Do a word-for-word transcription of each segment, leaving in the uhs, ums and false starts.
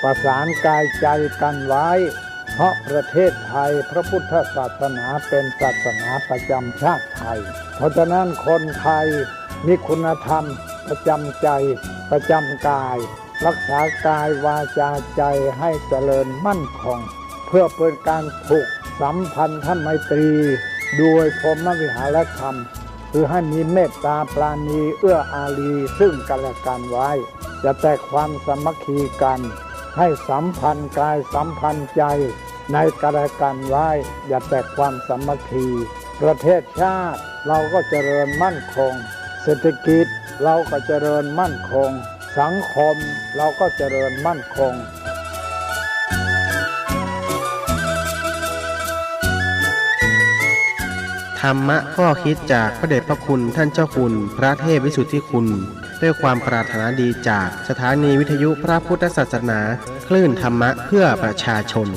ประสานกายใจกันไว้ เพราะประเทศไทยพระพุทธศาสนาเป็นศาสนาประจำชาติไทย เพราะฉะนั้นคนไทยมีคุณธรรมประจำใจ ประจำกาย รักษากายวาจาใจให้เจริญมั่นคง เพื่อเป็นการผูกสัมพันธไมตรีโดยพรหมวิหารธรรม คือให้มีเมตตาปราณีเอื้ออารีซึ่งกันและกันไว้ จะแต่ความสามัคคีกัน ให้สัมพันธ์กายสัมพันธ์ใจในกันและกันไว้ อย่าแต่ความสามัคคี ประเทศชาติเราก็เจริญมั่นคง เศรษฐกิจเราก็เจริญมั่นคง สังคมเราก็เจริญมั่นคง ธรรมะข้อคิดจากพระเดชพระคุณท่านเจ้าคุณพระเทพวิสุทธิคุณ ด้วยความปรารถนาดีจากสถานีวิทยุพระพุทธศาสนา คลื่นธรรมะเพื่อประชาชน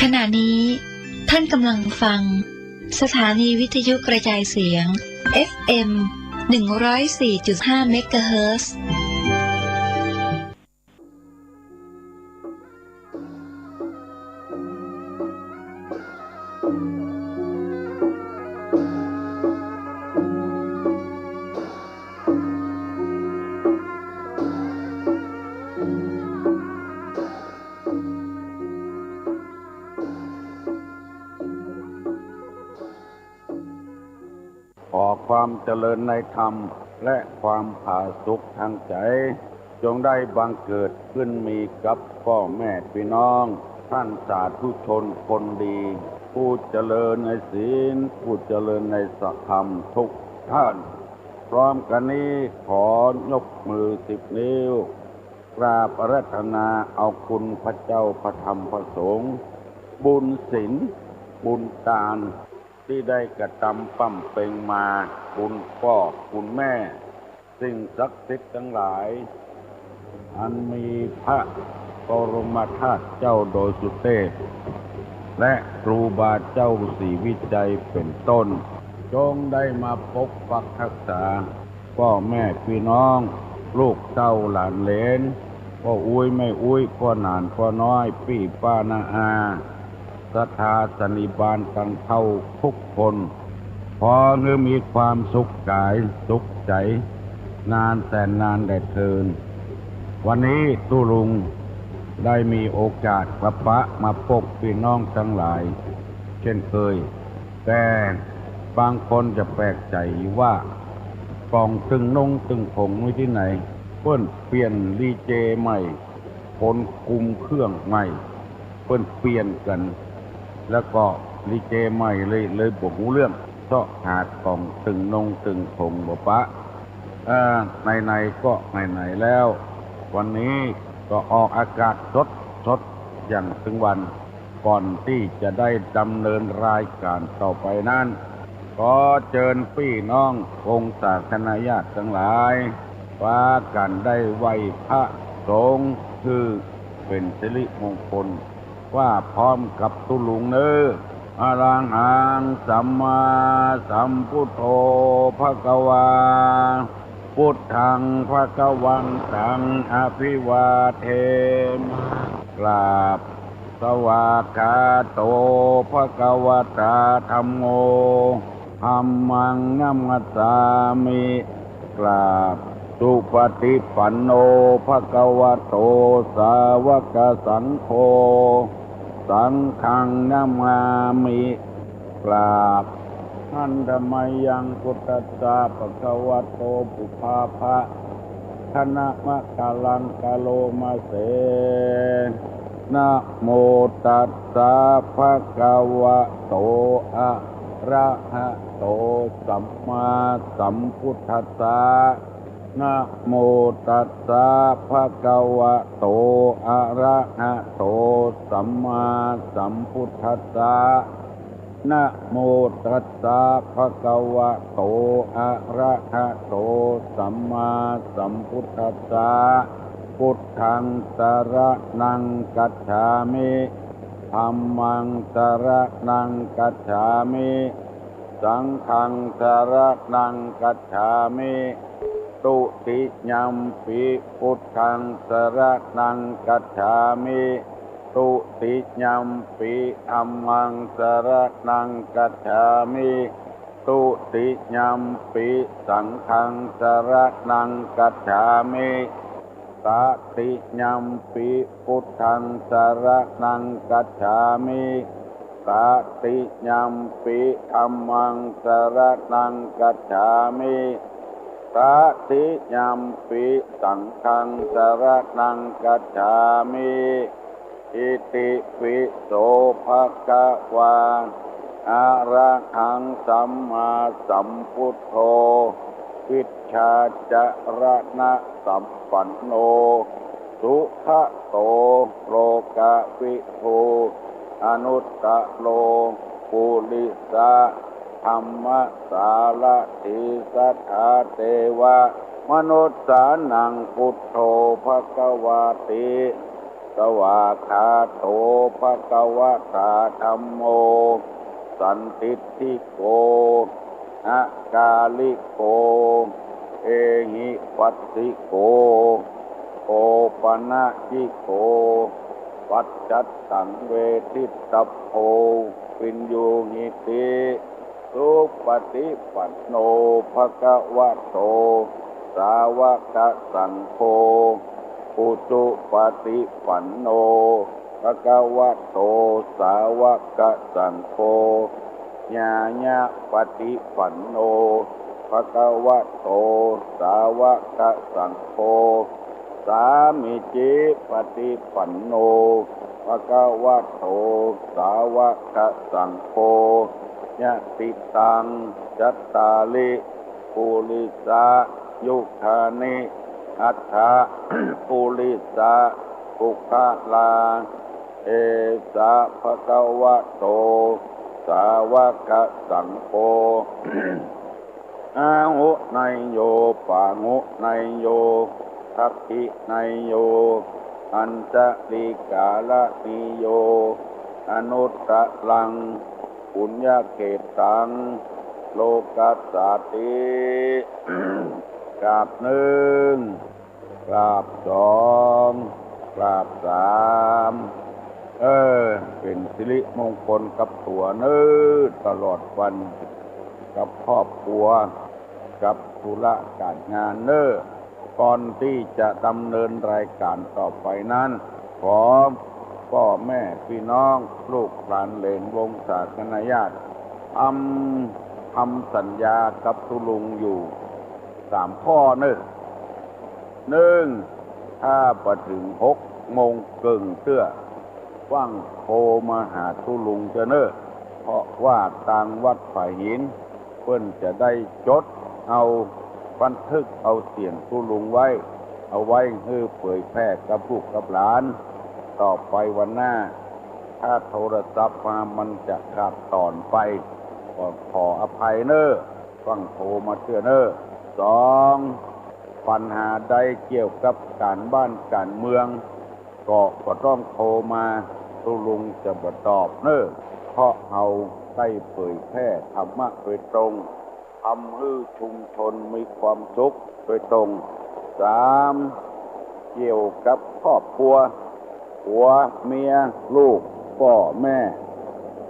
ขณะนี้ท่านกำลังฟังสถานีวิทยุกระจายเสียง เอฟเอ็ม หนึ่งร้อยสี่จุดห้า เมกะเฮิรตซ์ ขอความเจริญในธรรมและความผาสุกทางใจ๋ จงได้บังเกิดขึ้นมีกับป้อแม่ปี้น้อง ต้านสาธุชนคนดี ผู้เจริญในศีล ผู้เจริญในสัตธรรมทุกท่าน พร้อมกั๋นนี้ขอยกมือสิบนิ้ว กราบอาราธนาเอาคุณพระเจ้าพระธรรมพระสงฆ์ บุญศีล บุญตาน ตี้ได้กระตำบำเพ็งมา บุญป้อบุญแม่ สิ่งศักดิ์สิทธิ์ตังหลาย อันมีพระบรมธาตุเจ้าดอยสุเตพ และครูบาเจ้าศรีวิชัยเป๋นต้น จงได้มาปกปักฮักษา ป้อแม่ปี้น้อง ลูกเต้าหลานเหลน ป้ออุ๊ยแม่อุ๊ย ป้อหนานป้อน้อย ปี้ป้าน้าอา ศรัทธาสันนิบาตตังเต้าทุกคน ขอหื้อมีความสุขก๋ายสุขใจ๋ นานแสนนานแด่เทิน วันนี้ตุ๊ลุงได้มีโอกาสมาปะมาปกปี้น้องตังหลาย เช่นเคย แต่บางคนจะแปลกใจ๋ว่า ก๋องตึงนงตึงผงมีตี้ไหน เปิ้นเปลี่ยนลิเกใหม่ คนคุมเครื่องใหม่ เปิ้นเปลี่ยนกั๋น แล้วก็ลิเกใหม่เลย เลยบ่ฮู้เรื่อง เซาะหาก๋องตึงนงตึงผงบ่ปะ เอ่อ ไหนๆ ก็ไหนๆ แล้ว วันนี้ก็ออกอากาศสดๆ อย่างตึงวัน ก่อนตี้จะได้ดำเนินรายก๋านต่อไปนั้น ขอเจิญปี้น้องกงศาคณะญาติตังหลาย ปากั๋นได้ไหว้พระสงฆ์ หื้อเป๋นสิริมงคล ว่าพร้อมกับตุ๊ลุงเน่อ อะระหังสัมมาสัมพุทโธภะคะวา พุทธังภะคะวันตังอะภิวาเทมะ กราบ สวากขาโตภะคะวะตาธัมโม ธัมมังนะมัสสามิ กราบ สุปะฏิปันโนภะคะวะโตสาวะกะสังโฆ สังฆังนะมามิ กราบ หันทะมะยัง พุทธัสสะภะคะวะโต ปุพพะ คะนะมะกะลังกะโลมะเส นะโมตัสสะภะคะวะโต อะระหะโต สัมมาสัมพุทธัสสะ นะโมตัสสะภะคะวะโต อะระหะโต สัมมาสัมพุทธัสสะ นะโมตัสสะภะคะวะโต อะระหะโต สัมมาสัมพุทธัสสะ Buddhaṃ saraṇaṃ gacchāmi. Dhammaṃ saraṇaṃ gacchāmi. Saṅghaṃ saraṇaṃ gacchāmi. Dutiyampi buddhaṃ saraṇaṃ gacchāmi. Dutiyampi dhammaṃ saraṇaṃ gacchāmi. Dutiyampi saṅghaṃ saraṇaṃ gacchāmi. Tatiyampi buddhaṃ saraṇaṃ gacchāmi. Tatiyampi dhammaṃ saraṇaṃ gacchāmi. Tatiyampi saṅghaṃ saraṇaṃ gacchāmi. Itipi so bhagavā arahaṃ sammāsambuddho vijjācaraṇasampanno sugato lokavidū anuttaro purisadammasārathi satthā devamanussānaṃ buddho bhagavāti. Svākkhāto bhagavatā dhammo sandiṭṭhiko akāliko ehipassiko opanayiko paccattaṃ veditabbo viññūhīti. Supaṭipanno bhagavato sāvakasaṅgho. Ujupaṭipanno bhagavato sāvakasaṅgho. Ñāyapaṭipanno bhagavato sāvakasaṅgho. Sāmīcipaṭipanno bhagavato sāvakasaṅgho. Yadidaṃ cattāri purisayugāni aṭṭha purisapuggalā, esa bhagavato sāvakasaṅgho, āhuneyyo pāhuneyyo dakkhiṇeyyo añjalikaraṇīyo anuttaraṃ puññakkhettaṃ lokassāti. กราบหนึ่ง กราบสอง กราบสาม เออ เป๋นสิริมงคลกับตั๋วเน่อ ตลอดวัน กับครอบครัว กับธุระก๋านงานเน่อ ก่อนตี้จะดำเนินรายก๋านต่อไปนั้น ขอป้อแม่ปี้น้อง ลูกหลานเหลนวงศาคณาญาติ ทำ ทำสัญญากับตุ๊ลุงอยู่สามข้อเน่อ นึ่ง ถ้าบ่เถิงหกโมงเกิ่งเตื้อ ฟั่งโทรมาหาตุ๊ลุงเตื้อเน่อ เพราะว่าตางวัดผาหิน เปิ้นจะได้จดเอา บันทึกเอาเสียงตุ๊ลุงไว้ เอาไว้หื้อเผยแผ่กับลูกกับหลาน ต่อไปวันหน้า ถ้าโทรศัพท์มามันจะขาดตอนไป ก็ขออภัยเน่อ ฟั่งโทรมาเตื้อเน่อ สอง ปัญหาใดเกี่ยวกับก๋านบ้านก๋านเมือง ก็บ่ต้องโทรมา ตุ๊ลุงจะบ่ตอบเน่อ เพราะเฮาได้เผยแผ่ธรรมะโดยตรง ทำหื้อชุมชนมีความสุขโดยตรง สาม เกี่ยวกับครอบครัว ผัว เมีย ลูก ป้อ แม่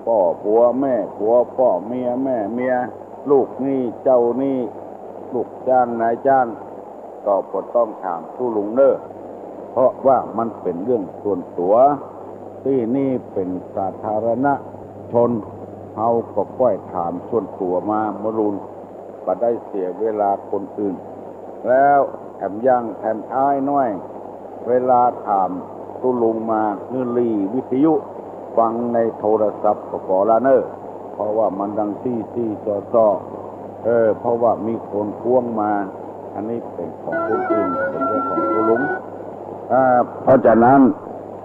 ป้อ ผัว แม่ ผัว ป้อ เมีย แม่ เมีย ลูกหนี้ เจ้าหนี้ ลูกจ้าง นายจ้าง ก็บ่ต้องถามตุ๊ลุงเน่อ เพราะว่ามันเป๋นเรื่องส่วนตั๋ว ตี้นี่เป๋นสาธารณชน เฮาก็ก้อยถามส่วนตั๋วมา บ่ลูน บ่ได้เสียเวลาคนอื่น แล้วแถมยังแถมท้ายหน้อย เวลาถามตุ๊ลุงมา หื้อหลีวิทยุ ฟังในโทรศัพท์ก็ปอละเน่อ เพราะว่ามันดังซี้ซี้ซ้อซ้อ เออ เพราะว่ามีคนท้วงมา อันนี้เป๋นของคนอื่น บ่ใจ้ของตุ๊ลุง อ่า เพราะฉะนั้น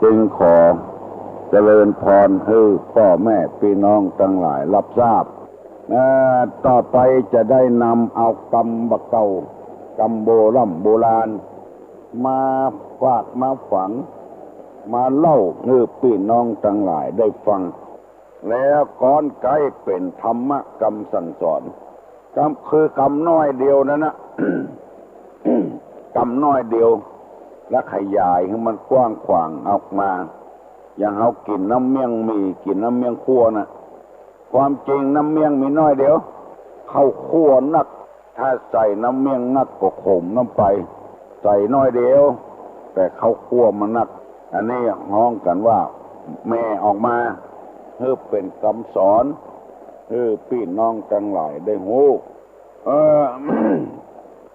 จึงขอเจริญพรหื้อป้อแม่ปี้น้องตังหลายฮับทราบ เอ่อ ต่อไปจะได้นำเอากำบ่าเก่า กำโบร่ำโบราณ มาฝากมาฝัง มาเล่าหื้อปี้น้องตังหลายได้ฟัง แล้วก้อนไก๊เป๋นธรรมะกำสั่งสอน กำ คือกำน้อยเดียวนั้นนะ กำน้อยเดียว แล้วขยายหื้อมันกว้างขวางออกมา อย่างเฮากิ๋นน้ำเมี่ยงหมี่ กิ๋นน้ำเมี่ยงคั่วน่ะ ความจริงน้ำเมี่ยงมีน้อยเดียว ข้าวคั่วนัก ถ้าใส่น้ำเมี่ยงนักก็ขมนำไป ใส่น้อยเดียว แต่ข้าวคั่วมันนัก อันนี้ฮ้องกั๋นว่าแม่ออกมา หื้อเป๋นกำสอน หื้อปี้น้องตังหลายได้ฮู้ เออ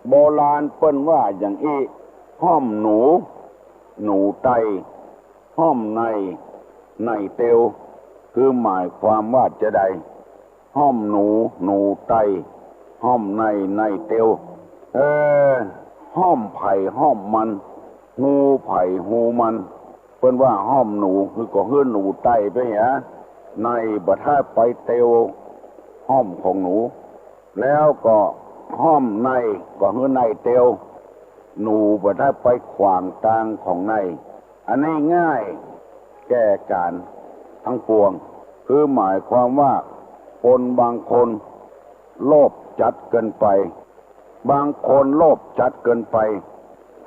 โบราณเปิ้นว่าอย่างอี้ ห้อมหนู หนูไต ห้อมใน ในเตียว คือหมายความว่าจาใด ห้อมหนู หนูไต ห้อมใน ในเตียว เออ ห้อมไผห้อมมัน ฮูไผฮูมัน เปิ้นว่าห้อมหนู คือก็หื้อหนูไตไปเหีย ในบ่ถ้าไปเตียวห้อมของหนู แล้วก็ห้อมใน ก็หื้อในเตียว หนูบ่ถ้าไปขวางตางของใน อันนี้ง่ายแก่ก๋านตังปวง คือหมายความว่าคนบางคนโลภจัดเกินไป บางคนโลภจัดเกินไป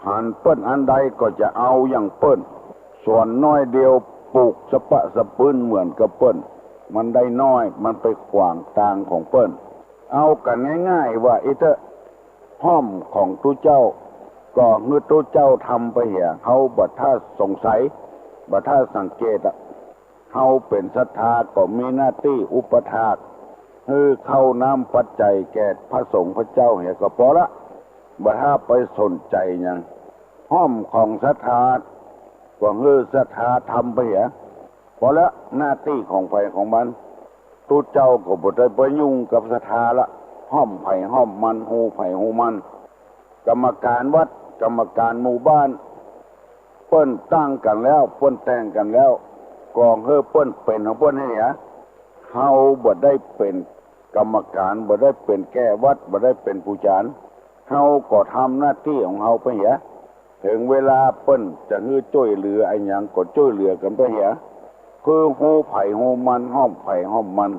หันเปิ้นอันใดก็จะเอาอย่างเปิ้น ส่วนน้อยเดียวปลูกสะปะสะปื้นเหมือนกับเปิ้น มันได้น้อย มันไปขวางตางของเปิ้น เอากั๋นง่ายๆ ว่าอี้เต๊อะ ห้อมของตุ๊เจ้า ก็หื้อตุ๊เจ้าทำไปเหีย เฮาบ่ถ้าสงสัย บ่ถ้าสังเกตอะ เฮาเป๋นศรัทธาก็มีหน้าตี้อุปถาก หื้อข้าวน้ำปัจจัยแก่พระสงฆ์พระเจ้าเหียก็ปอละ บ่ถ้าไปสนใจ๋หยัง ห้อมของศรัทธา ก็หื้อศรัทธาทำไปเหีย ปอละ หน้าตี้ของใผของมัน ตุ๊เจ้าก็บ่ได้ไปยุ่งกับศรัทธาละ ห้อมไผห้อมมัน ฮูไผฮูมัน กรรมการวัด กรรมการหมู่บ้าน เปิ้นตั้งกั๋นแล้ว เปิ้นแต่งกั๋นแล้ว ก็หื้อเปิ้นเป๋นของเปิ้นเหีย เฮาบ่ได้เป๋นกรรมการ บ่ได้เป๋นแก้วัด บ่ได้เป๋นผู้จ๋าร เฮาก็ทำหน้าตี้ของเฮาไปเหีย เถิงเวลาเปิ้นจะหื้อจ้วยเหลืออะหยังก็จ้วยเหลือกั๋นไปเหีย คือฮูไผฮูมัน ห้อมไผห้อมมัน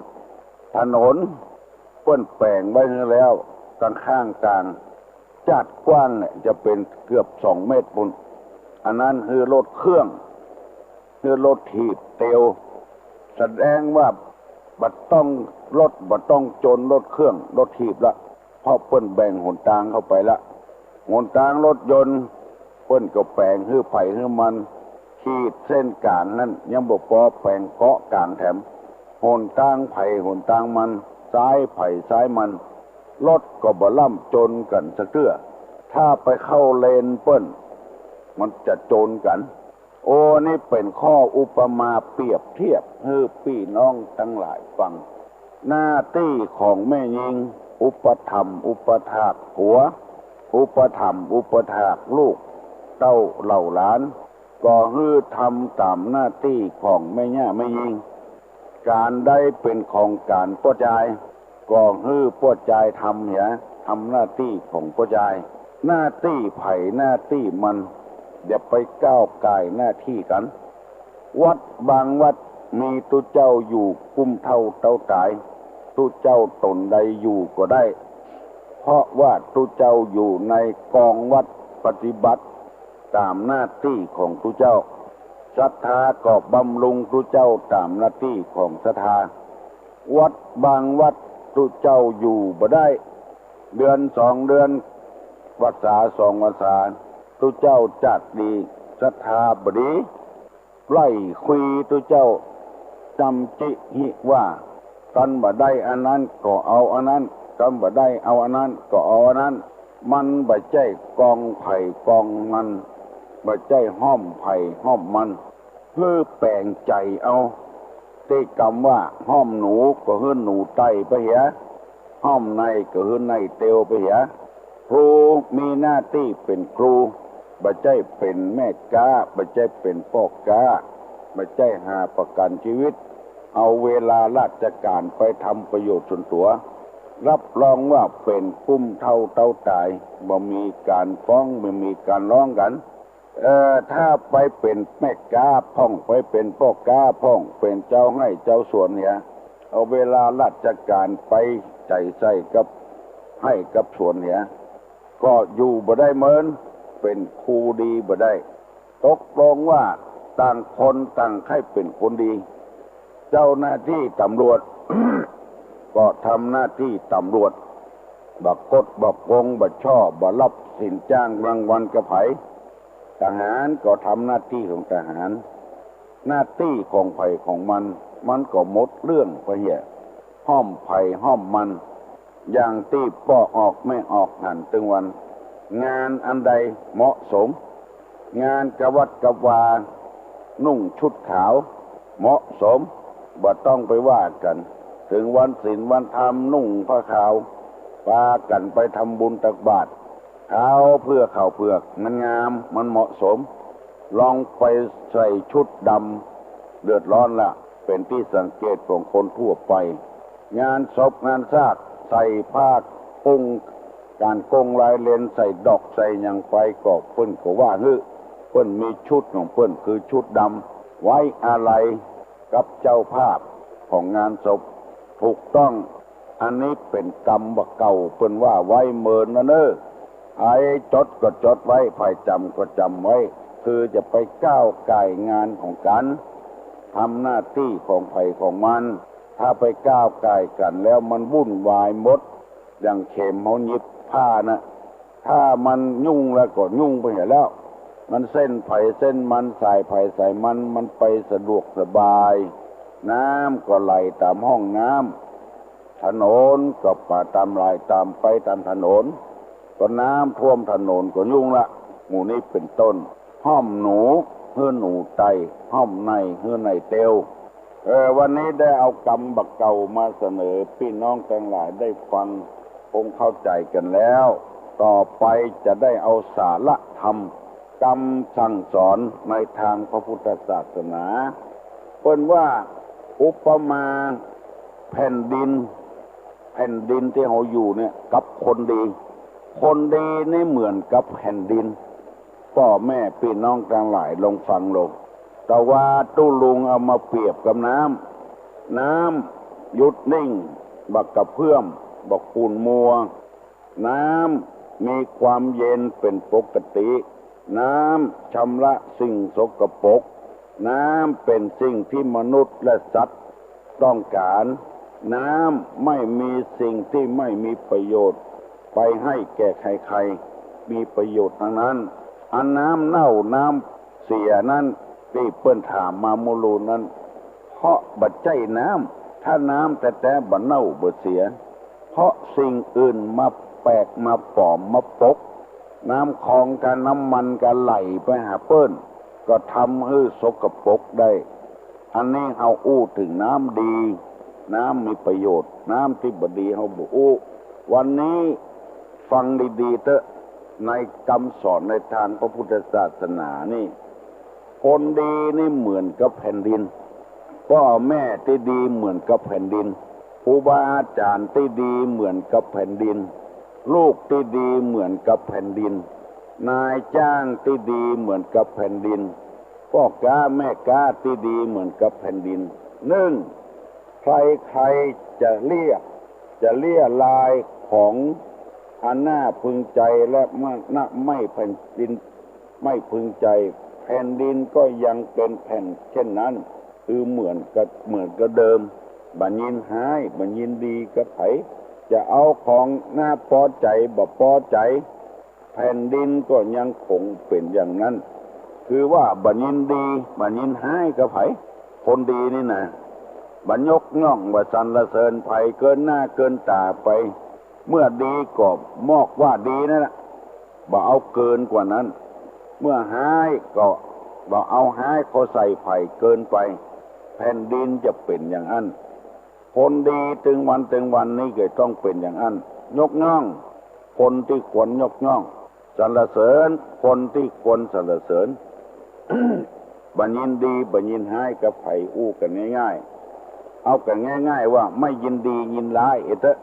ถนนเปิ้นแป๋งไว้หื้อแล้ว ตังข้างตาง จาดกว้างเนี่ยจะเป๋นเกือบสองเมตรปู้น อันนั้นหื้อรถเครื่อง หื้อรถถีบเตียว แสดงว่าบ่ต้อง รถบ่ต้องจนรถเครื่อง รถถีบละ เพราะเปิ้นแบ่งหนตางเข้าไปละ หนตางรถยนต์ เปิ้นก็แป๋งหื้อไผหื้อมัน ขีดเส้นก๋านนั้น ยังบ่ปอ แป๋งเกาะก๋างแถม หนตางไผหนตางมัน ซ้ายไผซ้ายมัน รถก็บ่ล่ำจนกั๋นสักเตื้อ ถ้าไปเข้าเลนเปิ้น มันจะจนกั๋น โอ้ นี่เป๋นข้ออุปมาเปรียบเทียบหื้อปี้น้องตังหลายฟัง หน้าตี้ของแม่ญิง อุปถัมภ์อุปถากผัว อุปถัมภ์อุปถากลูกเต้าเหล่าหลาน ก็หื้อทำต๋ามหน้าตี้ของแม่ย่าแม่ญิง ก๋านใดเป๋นของก๋านป้อจาย ก็หื้อป้อจายทำเหีย ทำหน้าตี้ของป้อจาย หน้าตี้ไผหน้าตี้มัน อย่าไปก้าวก่ายหน้าตี้กั๋น วัดบางวัดมีตุ๊เจ้าอยู่กุ้มเฒ่าเต๊าต๋าย ตุ๊เจ้าต๋นใดอยู่ก็ได้ เพราะว่าตุ๊เจ้าอยู่ในกองวัดปฏิบัติ ต๋ามหน้าตี้ของตุ๊เจ้า ศรัทธาก็บำรุงตุ๊เจ้าต๋ามหน้าตี้ของศรัทธา วัดบางวัดตุ๊เจ้าอยู่บ่ได้ เดือนสองเดือน พรรษาสองพรรษา ตุ๊เจ้าจากดี ศรัทธาบ่ดี ไล่คุยตุ๊เจ้า จำจิหิว่า คันบ่ได้อันนั้นก็เอาอันนั้น คันบ่ได้เอาอันนั้นก็เอาอันนั้น มันบ่ใจ้กองไผกองมัน บ่ใจ้ห้อมไผห้อมมัน หื้อแป๋งใจ๋เอา ตี้กำว่าห้อมหนูก็หื้อหนูไตไปเหีย ห้อมในก็หื้อในเตียวไปเหีย ครูมีหน้าตี้เป๋นครู บ่ใจ้เป๋นแม่ก๊า บ่ใจ้เป๋นป้อก๊า บ่ใจ้หาประกั๋นชีวิต เอาเวลาราชก๋านไปทำประโยชน์ส่วนตั๋ว รับรองว่าเป๋นกุ้มเถ้าเต้าต๋าย บ่มีก๋านฟ้อง บ่มีก๋านร้องกั๋น เอ่อ ถ้าไปเป๋นแม่ก๊าพ่อง ไปเป๋นป้อก๊าพ่อง เป๋นเจ้าไฮ่เจ้าสวนเหีย เอาเวลาราชก๋านไปใจ๊ใส่กับไฮ่กับสวนเหีย ก็อยู่บ่ได้เมิน เป๋นครูดีบ่ได้ ตกลงว่าต่างคนต่างใค่เป๋นคนดี เจ้าหน้าตี้ต๋ำรวจ ก็ทำหน้าตี้ต๋ำรวจ บ่กดบ่โกง บ่ช่อ บ่ฮับสินจ้างรางวัลกับใผ ทหารก็ทำหน้าตี้ของทหาร หน้าตี้ของใผของมัน มันก็หมดเรื่องไปเหีย ห้อมใผห้อมมัน อย่างตี้ป้อออกแม่ออกหันตึงวัน งานอันใดเหมาะสม งานกะวัดกะวา นุ่งชุดขาว เหมาะสม บ่ต้องไปว่ากั๋น เถิงวันศีลวันธรรม นุ่งผ้าขาว ปากั๋นไปทำบุญตักบาตร ข้าวเผือก ข้าวเผือก มันงาม มันเหมาะสม ลองไปใส่ชุดดำ เดือดร้อนละ เป๋นตี้สังเกตของคนทั่วไป งานศพงานซาก ใส่ผ้ากุ้ง ก๋านโก้งลายเลน ใส่ดอกใส่หยังไป ก็เปิ้นก็ว่าหื้อ เปิ้นมีชุดของเปิ้น คือชุดดำ ไว้อาลัยกับเจ้าภาพของงานศพ ถูกต้อง อันนี้เป๋นกรรมบ่าเก่า เปิ้นว่าไว้เมินนะเน่อ ใผจ๋ดก็จ๋ดไว้ ใผจ๋ำก็จ๋ำไว้ คือจะไปก้าวก่ายงานของกั๋น ทำหน้าตี้ของใผของมัน ถ้าไปก้าวก่ายกั๋นแล้วมันวุ่นวายหมด อย่างเข็มเฮาหยิบผ้าน่ะ ถ้ามันยุ่งแล้วก็ยุ่งไปเหียแล้ว มันเส้นใผเส้นมัน สายใผสายมัน มันไปสะดวกสบาย น้ำก็ไหลต๋ามห้องน้ำ ถนนก็ไปต๋ามไหล ต๋ามไปต๋ามถนน ก็น้ำท่วมถนนก็ยุ่งละ หมู่นี้เป๋นต้น ห้อมหนูหื้อหนูไต่ ห้อมในหื้อในเตียว เออ วันนี้ได้เอากรรมบ่าเก่ามาเสนอปี้น้องตังหลายได้ฟัง คงเข้าใจ๋กั๋นแล้ว ต่อไปจะได้เอาสาระธรรม กำสั่งสอนในตางพระพุทธศาสนา เปิ้นว่าอุปมาแผ่นดิน แผ่นดินตี้เฮาอยู่เนี่ยกับคนดี คนดีนี่เหมือนกับแผ่นดิน ป้อแม่ปี้น้องตังหลายลองฟังลง ตะวาตุ๊ลุงเอามาเปรียบกับน้ำ น้ำหยุดนิ่ง บ่กระเพื่อม บ่ขุ่นมัว น้ำมีความเย็นเป๋นปกติ น้ำชำระสิ่งสกปรก น้ำเป๋นสิ่งตี้มนุษย์และสัตว์ต้องก๋าน น้ำไม่มีสิ่งตี้ไม่มีประโยชน์ไปให้แก่ใครๆ มีประโยชน์ตังนั้น อันน้ำเน่าน้ำเสียนั้น ตี้เปิ้นถามมาเมื่อลูนั้น เพราะบ่ใจ้น้ำ ถ้าน้ำแต๊ๆ บ่เน่าบ่เสีย เพราะสิ่งอื่นมาแปลกมาปลอมมาปก น้ำคลองกับน้ำมันก็ไหลไปหาเปิ้น ก็ทำหื้อสกปรกได้ อันนี้เฮาอู้เถิงน้ำดี น้ำมีประโยชน์ น้ำตี้บ่ดีเฮาบ่อู้ วันนี้ฟังดีๆ เต๊อะ ในกำสอนในตางพระพุทธศาสนานี่ คนดีนี่เหมือนกับแผ่นดิน ป้อแม่ตี้ดีเหมือนกับแผ่นดิน ครูบาอาจ๋ารย์ตี้ดีเหมือนกับแผ่นดิน ลูกตี้ดีเหมือนกับแผ่นดิน นายจ้างตี้ดีเหมือนกับแผ่นดิน ป้อก๊าแม่ก๊าตี้ดีเหมือนกับแผ่นดิน นึ่ง ใครๆ จะเรียก จะเรี่ยรายของอันน่าพึงใจ๋และไม่ น่าไม่แผ่นดิน ไม่พึงใจ๋ แผ่นดินก็ยังเป๋นแผ่นเช่นนั้น คือเหมือนกับ เหมือนกับเดิม บ่ยินฮ้าย บ่ยินดีกับใผ จะเอาของน่าปอใจ๋ บ่ปอใจ๋ แผ่นดินก็ยังคงเป๋นอย่างนั้น คือว่าบ่ยินดี บ่ยินฮ้ายกับใผ คนดีนี่นะ บ่ยกย่อง บ่สรรเสริญใผเกินหน้าเกินต๋าไป เมื่อดีก็มอกว่าดีนั่นแหละ บ่เอาเกินกว่านั้น เมื่อฮ้ายก็บ่เอาฮ้ายเข้าใส่ใผเกินไป แผ่นดินจะเป๋นอย่างอั้น คนดีตึงวันตึงวันนี้ก็ต้องเป๋นอย่างอั้น ยกย่องคนตี้ควรยกย่อง สรรเสริญคนตี้ควรสรรเสริญ บ่ยินดีบ่ยินฮ้ายกับใผ อู้กั๋นง่ายๆ เอากั๋นง่ายๆ ว่าไม่ยินดียินร้ายเต๊อะ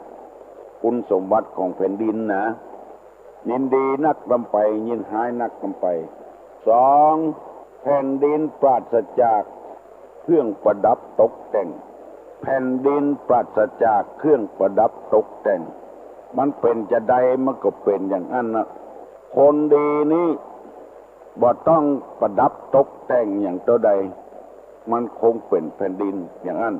คุณสมบัติของแผ่นดินนะ ยินดีนักล้ำไป ยินฮ้ายนักล้ำไป สอง แผ่นดินปราศจากเครื่องประดับตกแต่ง แผ่นดินปราศจากเครื่องประดับตกแต่ง มันเป๋นจาใดมันก็เป๋นอย่างอั้นนะ คนดีนี้บ่ต้องประดับตกแต่งอย่างเต้าใด มันคงเป๋นแผ่นดินอย่างอั้น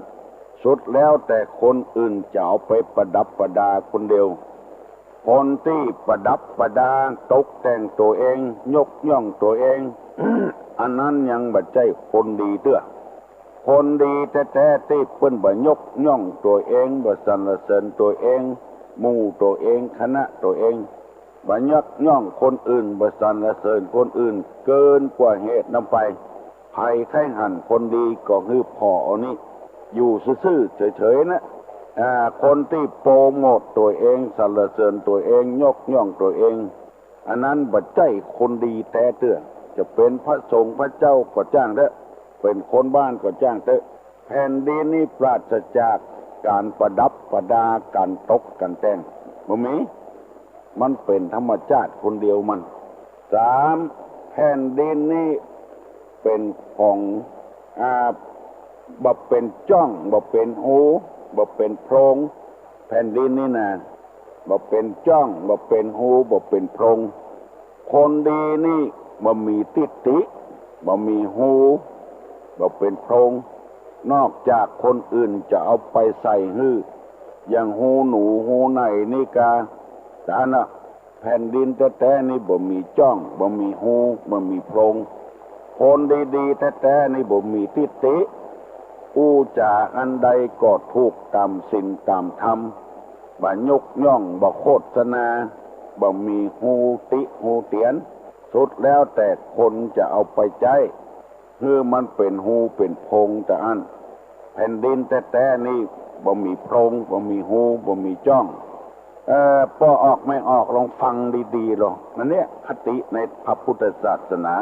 สุดแล้วแต่คนอื่นจะเอาไปประดับประดาคนเดียว คนตี้ประดับประดาตกแต่งตั๋วเอง ยกย่องตั๋วเอง อันนั้นยังบ่ใจ้คนดีเตื้อ คนดีแต๊ๆ ตี้เปิ้นบ่ยกย่องตั๋วเอง บ่สรรเสริญตั๋วเอง หมู่ตั๋วเอง คณะตั๋วเอง บ่ยกย่องคนอื่น บ่สรรเสริญคนอื่น เกินกว่าเหตุนำไป ใผใค่หันคนดีก็หื้อผ่อเอานี้ อยู่ซื่อๆ เฉยๆ นะ อ่า คนตี้โปรโมตตั๋วเอง สรรเสริญตั๋วเอง ยกย่องตั๋วเอง อันนั้นบ่ใจ้คนดีแต๊เตื้อ จะเป๋นพระสงฆ์พระเจ้าก็จ้างเต๊อะ เป๋นคนบ้านก็จ้างเต๊อะ แผ่นดินนี้ปราศจากก๋านประดับประดา ก๋านตกก๋านแต่ง บ่มี มันเป๋นธรรมชาติคนเดียวมัน สาม แผ่นดินนี้เป๋นของ อ่า บ่เป๋นจ้อง บ่เป๋นฮู บ่เป๋นโพรง แผ่นดินนี้นะ บ่เป๋นจ้อง บ่เป๋นฮู บ่เป๋นโพรง คนดีนี้บ่มีทิฏฐิ บ่มีฮู บ่เป๋นโพรง นอกจากคนอื่นจะเอาไปใส่หื้อ อย่างฮูหนูฮูไหนนี่กา แต่อันน่ะ แผ่นดินแต๊ๆ นี่บ่มีจ้อง บ่มีฮู บ่มีโพรง คนดีๆ แต๊ๆ นี่บ่มีทิฏฐิ อู้จ๋าอันใดก็ถูกต๋ามศีลต๋ามธรรม บ่ยกย่อง บ่โฆษณา บ่มีฮูติฮูเตียน สุดแล้วแต่คนจะเอาไปใจ๊ หื้อมันเป๋นฮูเป๋นโพรงแต่อั้น แผ่นดินแต๊ๆ นี่บ่มีโพรง บ่มีฮู บ่มีจ้อง เอ่อ ป้อออกแม่ออก ลองฟังดีๆ ลอ อันเนี้ยคติในพระพุทธศาสนา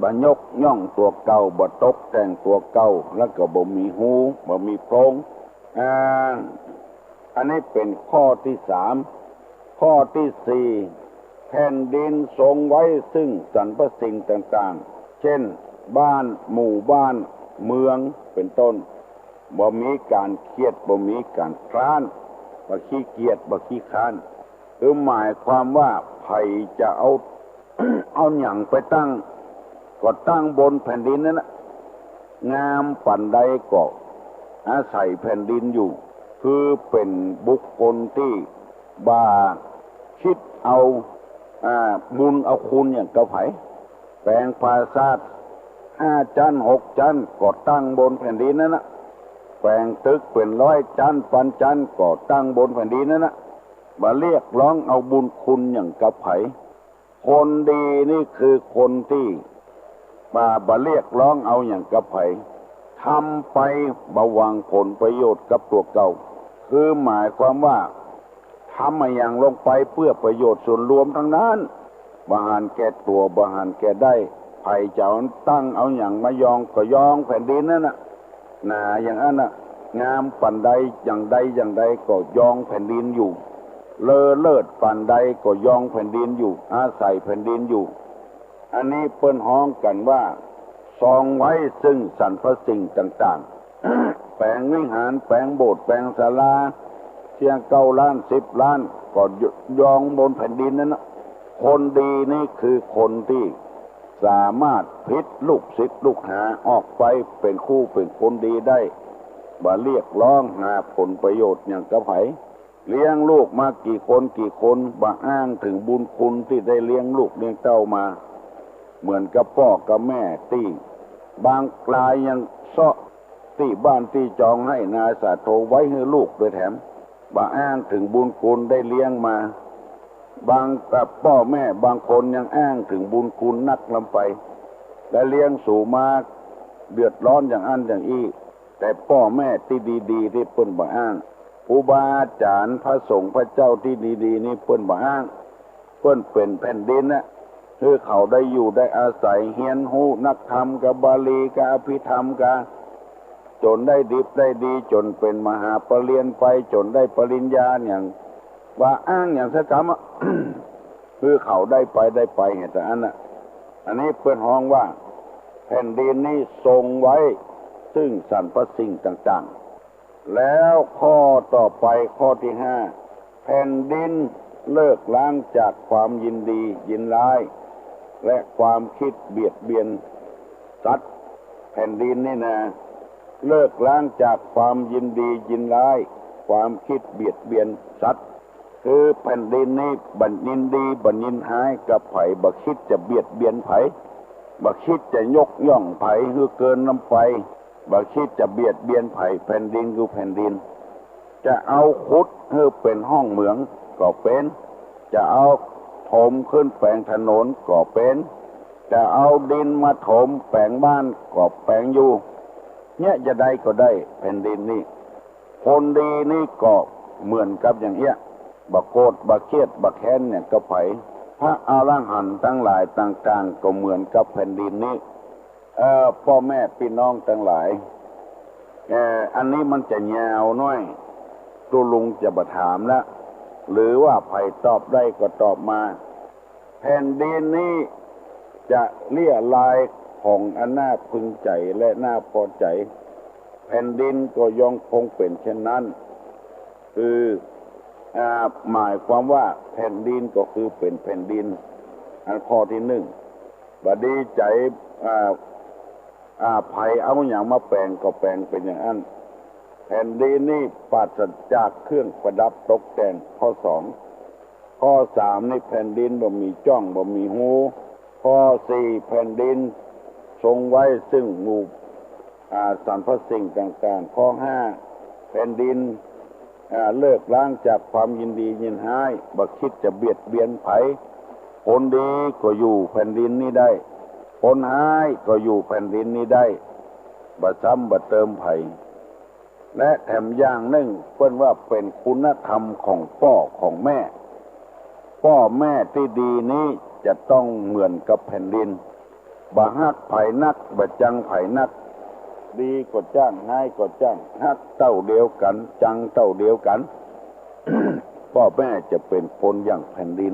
บ่ยกย่องตั๋วเก่า บ่ตกแต่งตั๋วเก่า แล้วก็บ่มีฮู บ่มีโพรง อ่า อันนี้เป๋นข้อตี้สาม ข้อตี้สี่ แผ่นดินทรงไว้ซึ่งสรรพสิ่งต่างๆ เช่น บ้าน หมู่บ้าน เมือง เป๋นต้น บ่มีก๋านเคียด บ่มีก๋านคร้าน บ่ขี้เกียจ บ่ขี้คร้าน คือหมายความว่าใผจะเอา เอาหยังไปตั้ง ก็ตั้งบนแผ่นดินนั้นนะ งามปานใดก็อาศัยแผ่นดินอยู่ คือเป๋นบุคคลตี้บ่าคิดเอา อ่า บุญเอาคุณอย่างกับใผ แป๋งปราสาทห้าจั๊นหกจั๊นก็ตั้งบนแผ่นดินนั้นนะ แป๋งตึกเป๋นร้อยจั๊นปันจั๊นก็ตั้งบนแผ่นดินนั้นนะ บ่เรียกร้องเอาบุญคุณอย่างกับใผ คนดีนี่คือคนตี้บ่า บ่เรียกร้องเอาอย่างกับใผ ทำไปบ่หวังผลประโยชน์กับตั๋วเก่า คือหมายความว่า ทำอะหยังลงไปเปื้อประโยชน์ส่วนรวมตังนั้น บ่หันแก่ตั๋ว บ่หันแก่ได้ ใผจะเอาตั้งเอาหยังมายองก็ยองแผ่นดินนั้นนะ หนาอย่างอั้นนะ งามปานใดอย่างใดอย่างใดก็ยองแผ่นดินอยู่ เลอเลิศปานใดก็ยองแผ่นดินอยู่ อาศัยแผ่นดินอยู่ อันนี้เปิ้นฮ้องกั๋นว่า ทรงไว้ซึ่งสรรพสิ่งต่างๆ แป๋งวิหาร แป๋งโบสถ์ แป๋งศาลา เสียเก้าล้านสิบล้าน ก็ยองบนแผ่นดินนั้นนะ คนดีนี่คือคนตี้สามารถผลิตลูกศิษย์ลูกหาออกไปเป๋นคู่เป๋นคนดีได้ บ่เรียกร้องหาผลประโยชน์อย่างกับใผ เลี้ยงลูกมากี่คนกี่คน บ่อ้างเถิงบุญคุณตี้ได้เลี้ยงลูกเลี้ยงเต้ามา เหมือนกับป้อกับแม่ตี้ บางรายยังเซาะตี้บ้านตี้จองไฮ่นาสาโทไว้หื้อลูกโดยแถม บ่อ้างเถิงบุญคุณได้เลี้ยงมา บางกับป้อแม่บางคนยังอ้างเถิงบุญคุณนักล้ำไป ได้เลี้ยงสูมาเดือดร้อนอย่างอั้นอย่างอี้ แต่ป้อแม่ตี้ดีๆ ตี้เปิ้นบ่อ้าง ครูบาอาจ๋ารย์พระสงฆ์พระเจ้าตี้ดีๆ นี่เปิ้นบ่อ้าง เปิ้นเป๋นแผ่นดินนะ หื้อเขาได้อยู่ได้อาศัย เฮียนฮู้นักธรรมกับบาลีกับอภิธรรมกั๋น จ๋นได้ดิบได้ดี จ๋นเป๋นมหาปริญญาไป จ๋นได้ปริญญาอย่าง ว่าอ้างอย่างเสียกำอะ คือเขาได้ไป ได้ไปเหตุอันน่ะ อันนี้เปิ้นฮ้องว่าแผ่นดินนี้ทรงไว้ซึ่งสรรพสิ่งต่างๆ แล้วข้อต่อไปข้อที่ห้า แผ่นดินเลิกล้างจากความยินดียินร้าย และความคิดเบียดเบียนสัตว์ แผ่นดินนี่นะ เลิกล้างจากความยินดียินร้าย ความคิดเบียดเบียนสัตว์ คือแผ่นดินนี้บ่ยินดีบ่ยินฮ้ายกับใผ บ่คิดจะเบียดเบียนใผ บ่คิดจะยกย่องใผหื้อเกินล้ำไป บ่คิดจะเบียดเบียนใผ แผ่นดินคือแผ่นดิน จะเอาขุดหื้อเป๋นห้องเหมืองก็เป๋น จะเอาถมขึ้นแป๋งถนนก็เป๋น จะเอาดินมาถมแป๋งบ้านก็แป๋งอยู่ เนี่ยจะใดก็ได้แผ่นดินนี้ คนดีนี่ก็เหมือนกับอย่างเอี้ย บ่โกรธบ่เคียดบ่แค้นเนี่ยกับใผ พระอรหันต์ตังหลายต่างๆ ก็เหมือนกับแผ่นดินนี้ เอ่อ ป้อแม่ปี้น้องตังหลาย เอ่อ อันนี้มันจะยาวหน้อย ตุ๊ลุงจะบ่ถามละ หรือว่าใผตอบได้ก็ตอบมา แผ่นดินนี้จะเลี้ยลายของอันน่าพึงใจ๋และน่าปอใจ๋ แผ่นดินก็ยังคงเป๋นเช่นนั้น คือ อ่า หมายความว่าแผ่นดินก็คือเป๋นแผ่นดิน อันข้อที่นึ่ง บ่ดีใจ๋ อ่า อ่า ใผเอาหยังมาแป๋งก็แป๋งเป๋นอย่างอั้น แผ่นดินนี้ปราศจากเครื่องประดับตกแต่ง ข้อสอง ข้อสามนี่แผ่นดินบ่มีจ้องบ่มีฮู ข้อสี่ แผ่นดินทรงไว้ซึ่งหมู่ อ่า สรรพสิ่งต่างๆ ข้อห้า แผ่นดิน อ่า เลิกล้างจากความยินดียินฮ้าย บ่คิดจะเบียดเบียนใผ คนดีก็อยู่แผ่นดินนี้ได้ คนฮ้ายก็อยู่แผ่นดินนี้ได้ บ่ซ้ำบ่เติมใผ และแถมอย่างนึ่งเปิ้นว่าเป๋นคุณธรรมของป้อของแม่ ป้อแม่ตี้ดีนี้จะต้องเหมือนกับแผ่นดิน บ่ฮักใผนัก บ่จังใผนัก ดีก็จ้าง ฮ้ายก็จ้าง ฮักเต้าเดียวกั๋น จังเต้าเดียวกั๋น ป้อแม่จะเป๋นคนอย่างแผ่นดิน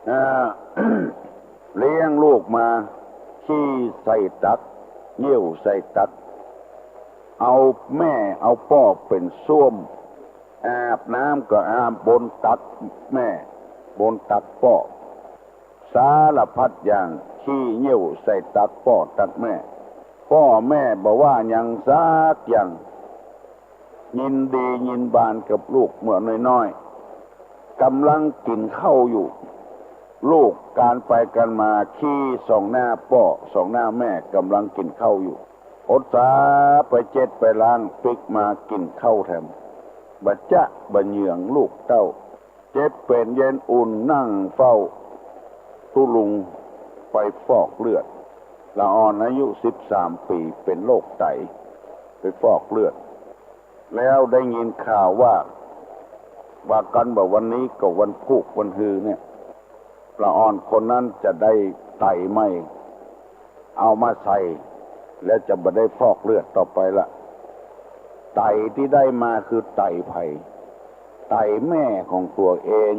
อ่า เลี้ยงลูกมา ขี้ใส่ตัก เยี่ยวใส่ตัก เอาแม่เอาป้อเป๋นส้วม อาบน้ำก็อาบบนตักแม่ บนตักป้อ สารพัดอย่าง ขี้เยี่ยวใส่ตักป้อตักแม่ ป้อแม่บ่ว่าหยังสักอย่าง ยินดียินบานกับลูกเมื่อน้อยๆ ก่ำลังกิ๋นข้าวอยู่ ลูกก๋านไปก๋านมา ขี้ส่องหน้าป้อส่องหน้าแม่ ก่ำลังกิ๋นข้าวอยู่ อดสาไปเจ็ดไปล้าง ปิ๊กมากิ๋นข้าวแถม บ่จ๊ะบ่เหยืองลูกเต้า เจ็บเป๋นเย็นอุ่นนั่งเฝ้า ตุ๊ลุงไปฟอกเลือด ละอ่อนอายุสิบสามปี๋ เป๋นโรคไต ไปฟอกเลือด แล้วได้ยินข่าวว่า ว่ากั๋นว่าวันนี้ก็วันพูกวันฮือเนี่ย ละอ่อนคนนั้นจะได้ไตใหม่ เอามาใส่ แล้วจะบ่ได้ฟอกเลือดต่อไปละ ไตตี้ได้มาคือไตใผ ไตแม่ของตั๋วเอง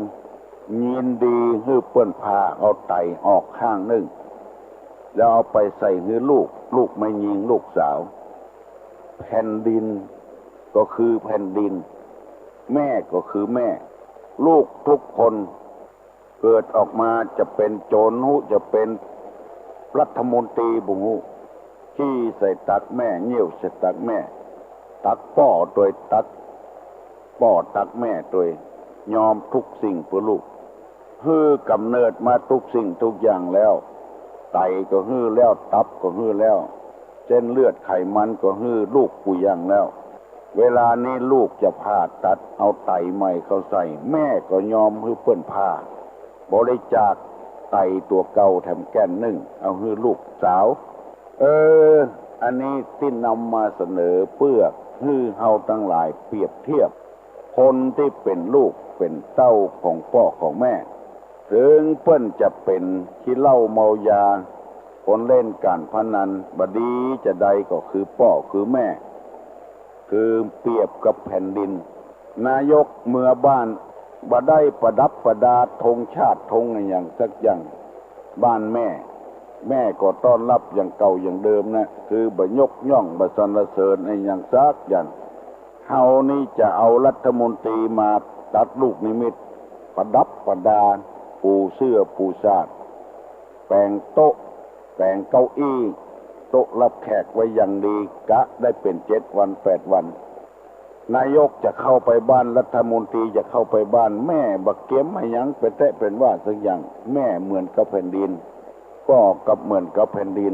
ยินดีหื้อเปิ้นผ่าเอาไตออกข้างนึ่ง แล้วเอาไปใส่หื้อลูก ลูกแม่ญิงลูกสาว แผ่นดินก็คือแผ่นดิน แม่ก็คือแม่ ลูกทุกคนเกิดออกมาจะเป๋นโจ๋รฮู้ จะเป๋นรัฐมนตรีบ่ฮู้ ขี้ใส่ตักแม่ เยี่ยวใส่ตักแม่ ตักป้อตวย ตักป้อตักแม่ตวย ยอมทุกสิ่งเปื้อลูก หื้อกำเนิดมาทุกสิ่งทุกอย่างแล้ว ไตก็หื้อแล้ว ตับก็หื้อแล้ว เส้นเลือดไขมันก็หื้อลูกกู้อย่างแล้ว เวลานี้ลูกจะผ่าตัดเอาไตใหม่เข้าใส่ แม่ก็ยอมหื้อเปิ้นผ่า บริจาคไตตั๋วเก่าแถมแก่นนึ่ง เอาหื้อลูกสาว เออ อันนี้ตี้นำมาเสนอเปื้อหื้อเฮาตังหลายเปรียบเทียบ คนตี้เป๋นลูกเป๋นเต้าของป้อของแม่ เถิงเปิ้นจะเป๋นขี้เหล้าเมายา คนเล่นก๋านพนัน บ่ดีจะใดก็คือป้อคือแม่ คือเปรียบกับแผ่นดิน นายกเมือบ้าน บ่ได้ประดับประดาธงชาติธงอะหยังสักอย่าง บ้านแม่ แม่ก็ต้อนรับอย่างเก่าอย่างเดิมนะ คือบ่ยกย่องบ่สรรเสริญอะหยังสักอย่าง เฮานี่จะเอารัฐมนตรีมาตัดลูกนิมิต ประดับประดา ปูเสื้อปูสาด แป๋งโต๊ะ แป๋งเก้าอี้ โต๊ะรับแขกไว้อย่างดี กะได้เป๋นเจ็ดวันแปดวัน นายกจะเข้าไปบ้าน รัฐมนตรีจะเข้าไปบ้าน แม่บ่เกียมอะหยังเป๋นแต๊เป๋นว่าสักอย่าง แม่เหมือนกับแผ่นดิน ป้อก็เหมือนกับแผ่นดิน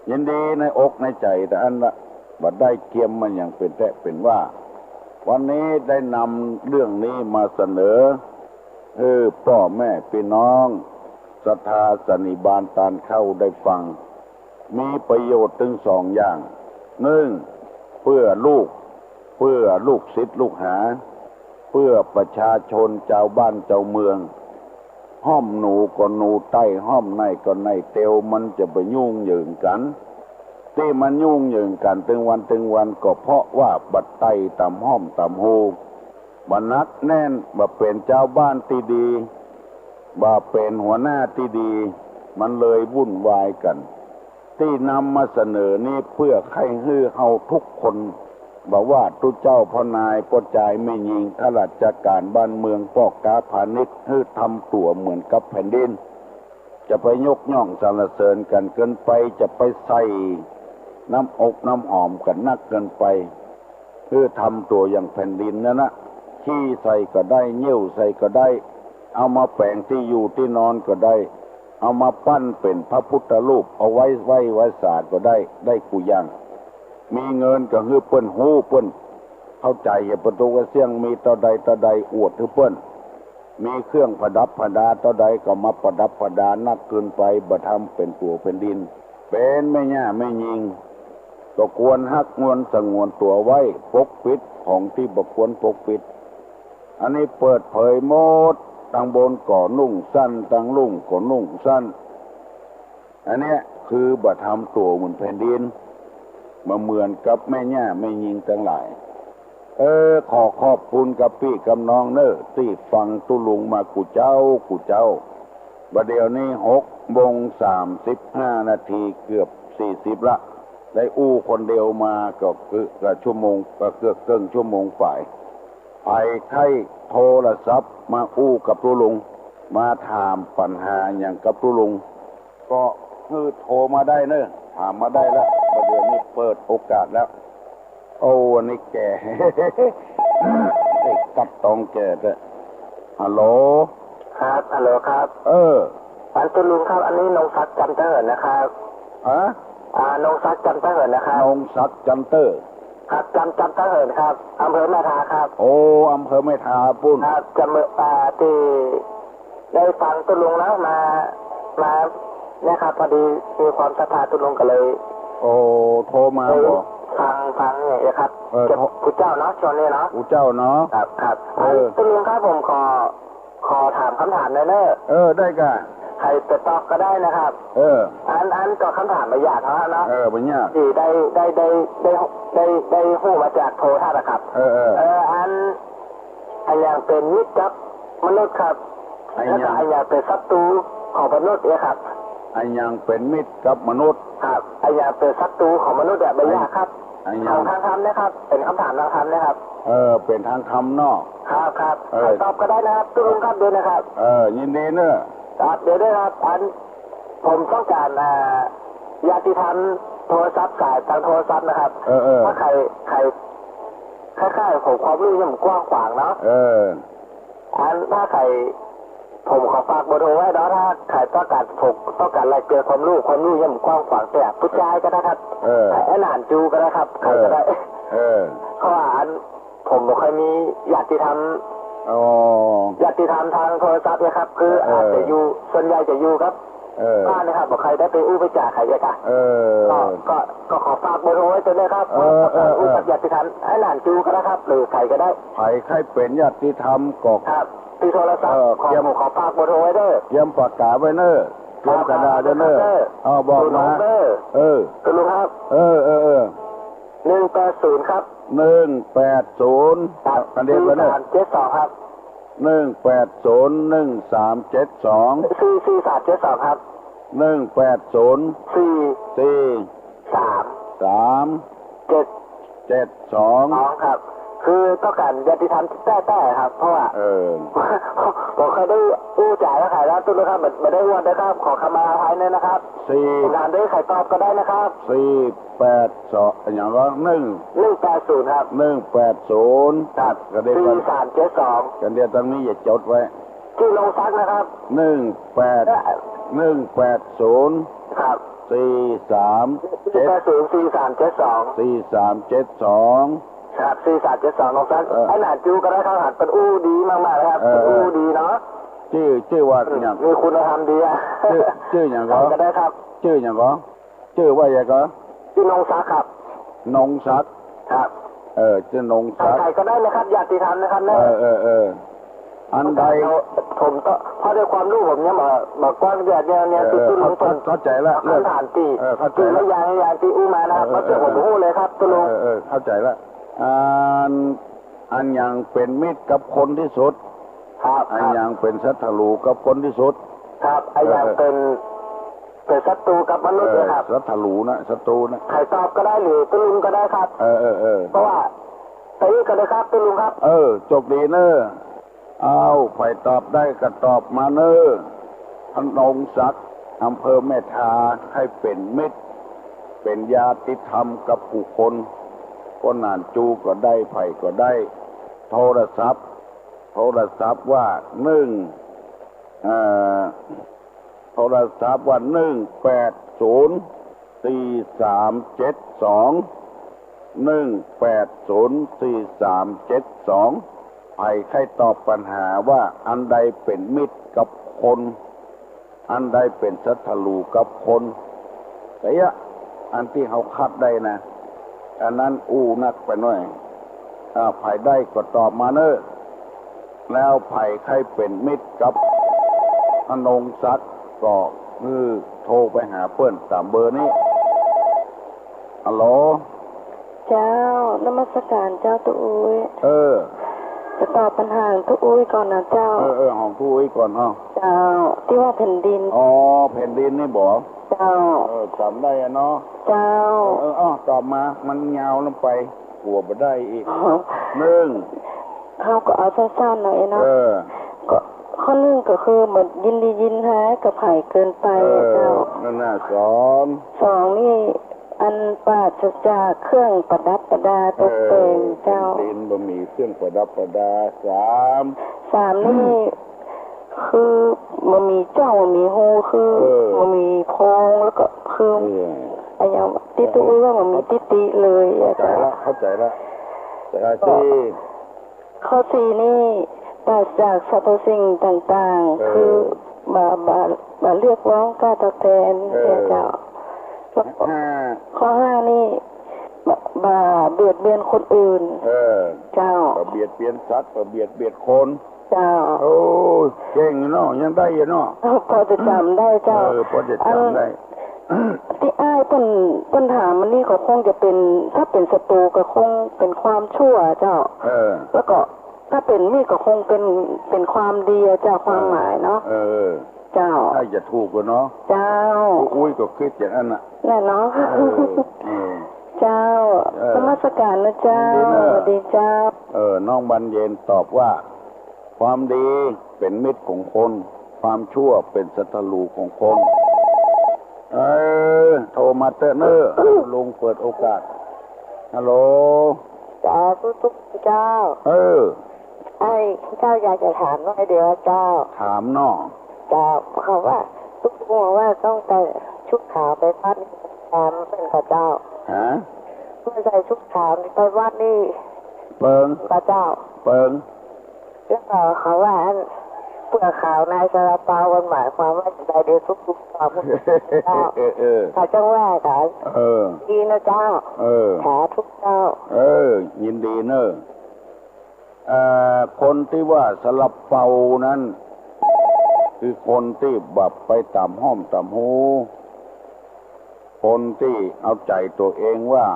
ยินดีในอกในใจ๋แต่อั้นละ บ่ได้เกียมอะหยังเป๋นแต๊เป๋นว่า วันนี้ได้นำเรื่องนี้มาเสนอ หื้อป้อแม่ปี้น้อง ศรัทธาสันนิบาตตานเข้าได้ฟัง มีประโยชน์ตึงสองอย่าง นึ่ง เปื้อลูก เปื้อลูกศิษย์ลูกหา เปื้อประชาชนจาวบ้านจาวเมือง ห้อมหนูก็หนูใต้ ห้อมไน่ก็ไน่เตียว มันจะไปยุ่งเหยิงกั๋น ตี้มันยุ่งเหยิงกั๋นตึงวันตึงวัน ก็เพราะว่าบ่ไต้ต๋ามห้อมต๋ามฮู บ่หนักแน่น บ่เป๋นจาวบ้านตี้ดี บ่เป๋นหัวหน้าตี้ดี มันเลยวุ่นวายกั๋น ตี้นำมาเสนอนี้เปื้อใค่หื้อเฮาทุกคน บ่ว่าตุ๊เจ้าพ่อนายป้อจายแม่ญิง ข้าราชก๋านบ้านเมือง ป้อก๊าพาณิชย์ หื้อทำตั๋วเหมือนกับแผ่นดิน จะไปยกย่องสรรเสริญกั๋นเกินไป จะไปใส่น้ำอบน้ำหอมกั๋นนักเกินไป หื้อทำตั๋วอย่างแผ่นดินนั้นนะ ขี้ใส่ก็ได้ เยี่ยวใส่ก็ได้ เอามาแป๋งตี้อยู่ตี้นอนก็ได้ เอามาปั้นเป๋นพระพุทธรูป เอาไว้ไหว้ไหว้สาก็ได้ ได้กู้อย่าง มีเงินก็หื้อเปิ้นฮู้ เปิ้นเข้าใจ๋ อย่าประตูกระเสี้ยง มีเต้าใดเต้าใดอวดหื้อเปิ้น มีเครื่องประดับประดาเต้าใดก็มาประดับประดานักเกินไป บ่ทำเป๋นตั๋วแผ่นดิน เป๋นแม่ย่าแม่ญิง ก็ควรฮักงวนสงวนตั๋วไว้ ปกปิดของตี้บ่ควรปกปิด อันนี้เปิดเผยหมด ตังบนก็นุ่งสั้น ตังลุ่างก็นุ่งสั้น อันเนี้ยคือบ่ทำตั๋วเหมือนแผ่นดิน บ่เหมือนกับแม่ย่าแม่ญิงตังหลาย เออ ขอขอบคุณกับปี้กับน้องเน่อ ตี้ฟังตุ๊ลุงมากู้เจ๊ากู้เจ๊า บ่าเดี่ยวนี้หกโมงสามสิบห้านาที เกือบสี่สิบละ ได้อู้คนเดียวมาก็คือ ก็ชั่วโมง ก็เกือบเกิ่งชั่วโมงป๋าย ใผใค่โทรศัพท์มาอู้กับตุ๊ลุง มาถามปัญหาหยังกับตุ๊ลุง ก็คือโทรมาได้เน่อ ถามมาได้ละ บ่าเดี่ยวนี้เปิดโอกาสแล้ว โอ้ อันนี้แก่ ไอ้กัดตองแก่แต๊ ฮัลโหล ครับ ฮัลโหลครับ เออ อันตุ๊ลุงครับ อันนี้นงศักดิ์ จันทเหินนะครับ ฮะ อ่า นงศักดิ์ จันทเหินนะครับ นงศักดิ์ จันเตอร์ ครับ จัน จันทเหินครับ อำเภอแม่ทาครับ โอ้ อำเภอแม่ทาปู้น ครับ จะเมือ อ่า ตี้ได้ฟังตุ๊ลุงนะ มา มา เนี่ยครับ พอดีมีความศรัทธาตุ๊ลุงก็เลย โอ้ โทรมาบ่ ฟัง ฟังเนี่ยนะครับ เออ เกี่ยวกับ โทร ผู้เจ้าเนาะ ช่วงนี้เนาะ ผู้เจ้าเนาะ ครับ ครับ เออ ตุ๊ลุงครับ ผมขอ ขอถามกำถามหน่อยเน่อ เออ ได้ก่ะ ใผจะตอบก็ได้นะครับ เออ อัน อันก็กำถามบ่ยากเนาะ เออ บ่ยาก ตี้ได้ ได้ ได้ ได้ ได้ ได้ฮู้มาจากโทรทัศน์อะครับ เออ เออ เออ อัน อะหยังเป๋นมิตรกับมนุษย์ครับ อะหยัง แล้วก็อะหยังเป๋นศัตรูของมนุษย์เนี่ยครับ อะหยังเป๋นมิตรกับมนุษย์ ครับ อะหยังเป๋นศัตรูของมนุษย์อะ บ่ยากครับ อะหยัง ของทางธรรมนะครับ เป๋นกำถามทางธรรมนะครับ เออ เป๋นทางธรรมเนาะ ครับ ครับ เออ ใผตอบก็ได้นะครับ ตุ๊ลุงครับ เดี๋ยวนะครับ เออ ยินดีเน่อ ครับ เดี๋ยวด้วยครับ อัน ผมต้องก๋าน อ่า ญาติธรรมโทรศัพท์ สายตางโทรศัพท์นะครับ เออ เออ ถ้าใผ ใผ คล้ายๆ ผมความรู้ยังบ่กว้างขวางเนาะ เออ อันถ้าใผ ผมขอฝากเบอร์โทรไว้เนาะ ถ้าใผต้องก๋าน ผมต้องก๋านแลกเปลี่ยนความรู้ ความรู้ยังบ่กว้างขวาง แต่ผู้จายก็ได้ครับ เออ ไอ้หนานจูก็ได้ครับ ใผก็ได้ เออ เพราะว่าอัน ผมบ่ค่อยมีญาติธรรม อ๋อ ญาติธรรมทางโทรศัพท์เนี่ยครับ คือ เออ อาจจะอยู่ ส่วนใหญ่จะอยู่กับ เออ บ้านนะครับ บ่ค่อยได้ไปอู้ไปจ๋าใผเลยกะ เออ ก็ ก็ ก็ขอฝากเบอร์โทรไว้ตรงนี้ครับ เออ เออ เออ ญาติธรรม ไอ้หนานจูก็ได้ครับ หรือใผก็ได้ ใผใค่เป๋นญาติธรรมก็ ครับ ตี้โทรศัพท์ เออ ขอ เตรียม ผมขอฝากเบอร์โทรไว้เน่อ เตรียมปากก๋าไว้เน่อ เตรียมกระดาษไว้เน่อ ครับ เออ บอกมา ตุ๊ลุงเน่อ เออ ตุ๊ลุงครับ เออ เออ เออ หนึ่งแปดศูนย์ ครับ หนึ่งแปดศูนย์ ครับ อันเดียวกันเน่อ สี่สามเจ็ดสอง ครับ หนึ่งแปดศูนย์ หนึ่งสามเจ็ดสอง สี่สี่สามเจ็ดสอง ครับ หนึ่งแปดศูนย์ สี่ สี่ สาม สาม เจ็ด เจ็ดสอง สอง ครับ คือต้องก๋านญาติธรรมแต๊ๆ ครับ เพราะว่า เออ ผมเคยได้อู้จ๋าแล้วครับ แล้วตุ๊ลุงครับ บ่ บ่ได้อวดนะครับ ขอขมาอภัยด้วยนะครับ สี่ ผมถามได้ ใผตอบก็ได้นะครับ สี่แปดสอง อะหยังก็ หนึ่ง หนึ่งแปดศูนย์ ครับ หนึ่งแปดศูนย์ ครับ ก็ได้ สี่สามเจ็ดสอง กันเดียว ตรงนี้อย่าจดไว้ ชื่อนงศักดิ์นะครับ หนึ่งแปด เอ่อ หนึ่งแปดศูนย์ ครับ สี่สามเจ็ด หนึ่งแปดศูนย์ สี่สามเจ็ดสอง สี่สามเจ็ดสอง ครับ สี่สามเจ็ดสอง นงศักดิ์ เออ ไอ้หนานจูก็ได้ครับ หันเปิ้นอู้ดีมากๆ เลยครับ เออ เปิ้นอู้ดีเนาะ จื้อ จื้อว่าหยัง มีคุณธรรมดีอะ จื้อ จื้อหยังก็ ใผก็ได้ครับ จื้อหยังก็ จื้อว่าหยังก็ ชื่อนงศักดิ์ครับ นงศักดิ์ ครับ เออ จื้อนงศักดิ์ ใผก็ได้นะครับ ญาติธรรมนะครับ เออ เออ เออ อันใด ผมก็ เพราะด้วยความรู้ผมเนี่ย บ่ บ่กว้าง เนี่ย เนี่ย เนี่ย เออ คือ คือ เข้า เข้า เข้าใจ๋ละ คำถามตี้ เออ เข้าใจ๋ละ คืออย่าง อย่างตี้อู้มานะครับ เออ เพราะเดี๋ยวผม เออ บ่ฮู้เลยครับ ตุ๊ลุง เออ เออ เข้าใจ๋ละ อัน อันหยังเป๋นมิตรกับคนตี้สุด ครับ อันหยังเป๋นศัตรู๋กับคนตี้สุด ครับ อันหยัง เออ เป๋น เป๋นศัตรู๋กับมนุษย์นะครับ เออ ศัตรู๋นะ ศัตรู๋นะ ใผตอบก็ได้ หรือตุ๊ลุงก็ได้ครับ เออ เออ เออ เพราะว่า ใผก็ได้ครับ ตุ๊ลุงครับ เออ โชคดีเน่อ เอา ใผตอบได้ก็ตอบมาเน่อ นงศักดิ์ อำเภอแม่ทา ใค่เป๋นมิตร เป๋นญาติธรรมกับกู้คน ก็หนานจูก็ได้ ใผก็ได้ โทรศัพท์ โทรศัพท์ว่า หนึ่ง เอ่อ โทรศัพท์ว่า หนึ่งแปดศูนย์ สี่สามเจ็ดสอง หนึ่งแปดศูนย์ สี่สามเจ็ดสอง ใผใค่ตอบปัญหาว่าอันใดเป๋นมิตรกับคน อันใดเป๋นศัตรู๋กับคน แต่ยะ อันตี้เฮาคัดได้นะ อันนั้นอู้นักไปหน้อย อ่า ใผได้ก็ตอบมาเน่อ แล้วใผใค่เป๋นมิตรกับนงศักดิ์ก็หื้อโทรไปหาเปิ้นต๋ามเบอร์นี้ ฮัลโหล เจ้า นมัสก๋านเจ้าตุ๊อุ้ย เออ จะตอบปัญหาตุ๊อุ้ยก่อนนะเจ้า เออ เออ ของตุ๊อุ้ยก่อนเนาะ เจ้า ตี้ว่าแผ่นดิน อ๋อ แผ่นดินนี่บ่ เจ้า เออ จ๋ำได้อะเนาะ เจ้า เออ เออ อ้อ ตอบมา มันยาวลงไป กั๋วบ่ได้อีก อ๋อ หนึ่ง เฮาก็เอาสั้นๆ หน่อยเนาะ เออ ก็ข้อหนึ่งก็คือบ่ยินดียินฮ้ายกับใผเกินไป เออ เจ้า นั่นน่ะ สอง สองนี่ อันปราศจากเครื่องประดับประดาตกแต่ง เออ เจ้า แผ่นดินบ่มีเครื่องประดับประดา สาม สามนี่ คือบ่มีจ้องบ่มีฮู คือ เออ บ่มีโพรง แล้วก็คือ เออ อะหยังตี้ตุ๊อุ้ยว่าบ่มีตี้ติเลยอะ เข้าใจ๋ละ เจ้า เข้าใจ๋ละ แต่ละตี้ ข้อสี่นี่ ปราศจากสรรพสิ่งต่างๆ เออ คือบ่ บ่ บ่เรียกร้องค่าตอบแทน เออ เนี่ยเจ้า แล้วก็ ห้า ข้อห้านี่ บ่ บ่เบียดเบียนคนอื่น เออ เจ้า บ่เบียดเบียนสัตว์ บ่เบียดเบียนคน เจ้า โอ้ย เก่งอยู่เนาะ ยังได้อยู่เนาะ พอจะจ๋ำได้เจ้า เออ พอจะจ๋ำได้ อัน ตี้อ้ายเปิ้น เปิ้นถามอันนี้ก็คงจะเป๋น ถ้าเป๋นศัตรู๋ก็คงเป๋นความชั่วเจ้า เออ แล้วก็ถ้าเป๋นมิตรก็คงเป๋น เป๋นความดีอะเจ้า ความหมายเนาะ เออ เจ้า ถ้าจะถูกก็เนาะ เจ้า ตุ๊อุ้ยก็กึ๊ดอย่างนั้นน่ะ แน่เนาะ เออ เออ เจ้า เออ นมัสก๋านนะเจ้า ยินดีเนาะ สวัสดีเจ้า เออ น้องบานเย็นตอบว่า ความดีเป๋นมิตรของคน ความชั่วเป๋นศัตรูของคน เออ โทรมาเต๊อะเน่อ ลุงเปิดโอกาส ฮัลโหล สาธุเจ้า เออ ไอ้เจ้าอยากจะถามหน่อยเดียวเจ้า ถามเนาะ เจ้า เขาว่าตุ๊กลุงว่าต้องใส่ชุดขาวไปวัดนี่ ต๋ามเปิ้นก่อเจ้า ฮะ เปิ้นใส่ชุดขาวไปวัดนี่ เปิง ก่อเจ้า เปิง แล้วก็เขาว่าอันเปลือกขาวนายซาลาเปามันหมายความว่าจะได้เดียวทุกๆ ความ เจ้า เออ เออ เขาจังว่ากัน เออ ดีนะเจ้า เออ สาธุเจ้า เออ ยินดีเน่อ เอ่อ คนตี้ว่าซาลาเปานั้น คือคนตี้แบบไปต๋ามห้อมต๋ามฮู คนตี้เอาใจ๋ตั๋วเองว่า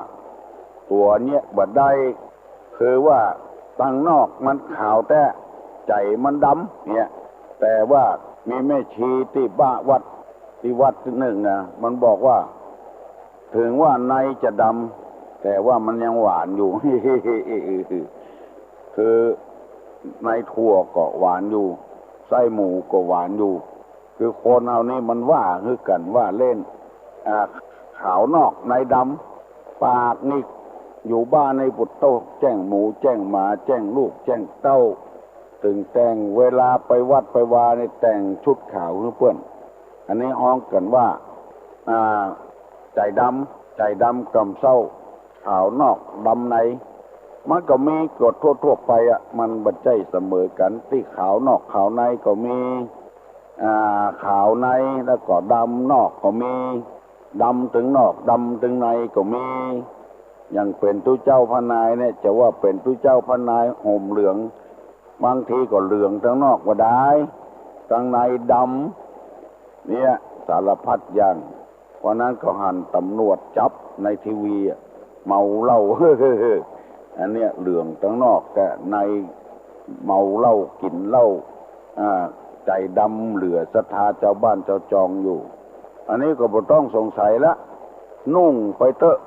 ตั๋วเนี้ยบ่ได้ คือว่าตังนอกมันขาวแต๊ ใจ๋มันดำเนี่ย แต่ว่ามีแม่ชีตี้บ้าวัด ตี้วัดตี้นึ่งนะ มันบอกว่า เถิงว่าในจะดำ แต่ว่ามันยังหวานอยู่ คือในถั่วก็หวานอยู่ ไส้หมูก็หวานอยู่ คือคนเฮานี่มันว่าหื้อกั๋นว่าเล่น อ่า ขาวนอกในดำ ปากนี่อยู่บ้านในปุตโต แจ้งหมูแจ้งหมา แจ้งลูกแจ้งเต้า เถิงแต่งเวลาไปวัดไปวานี่แต่งชุดขาวหื้อเปื้อน อันนี้ฮ้องกั๋นว่า อ่า ใจ๋ดำ ใจ๋ดำก่ำเซ้า ขาวนอกดำใน มันก็มีกฎทั่วๆ ไปอะ มันบ่ใจ้เสมอกั๋น ตี้ขาวนอกขาวในก็มี อ่า ขาวในแล้วก็ดำนอกก็มี ดำเถิงนอก ดำเถิงในก็มี อย่างเป๋นตุ๊เจ้าพระนายเนี่ย จะว่าเป๋นตุ๊เจ้าพระนายห่มเหลือง บางทีก็เหลืองตังนอกบ่ดาย ตังในดำ เนี่ย สารพัดอย่าง วันนั้นก็หันต๋ำรวจจับในทีวีอะ เมาเหล้า อันเนี้ยเหลืองตังนอก แต่ในเมาเหล้า กิ๋นเหล้า อ่า ใจ๋ดำเหลือศรัทธาจาวบ้านจาวจองอยู่ อันนี้ก็บ่ต้องสงสัยละ นุ่งไปเต๊อะ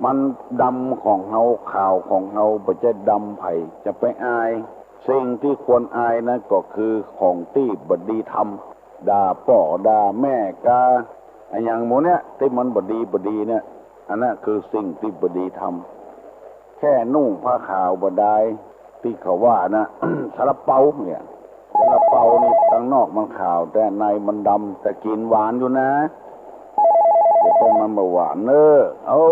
มันดำของเฮา ขาวของเฮา บ่ใจ้ดำใผ จะไปอาย สิ่งตี้ควรอายนั้นก็คือของตี้บ่ดีทำ ด่าป้อด่าแม่กา อะหยังหมู่เนี้ยตี้มันบ่ดีบ่ดีเนี่ย อันนั้นคือสิ่งตี้บ่ดีทำ แค่นุ่งผ้าขาวบ่ดาย ตี้เขาว่านะ ซาลาเปาเนี่ย ซาลาเปานี่ตังนอกมันขาว แต่ในมันดำ แต่กิ๋นหวานอยู่นะ เดี๋ยวไปมันบ่หวานเน้อ โอ้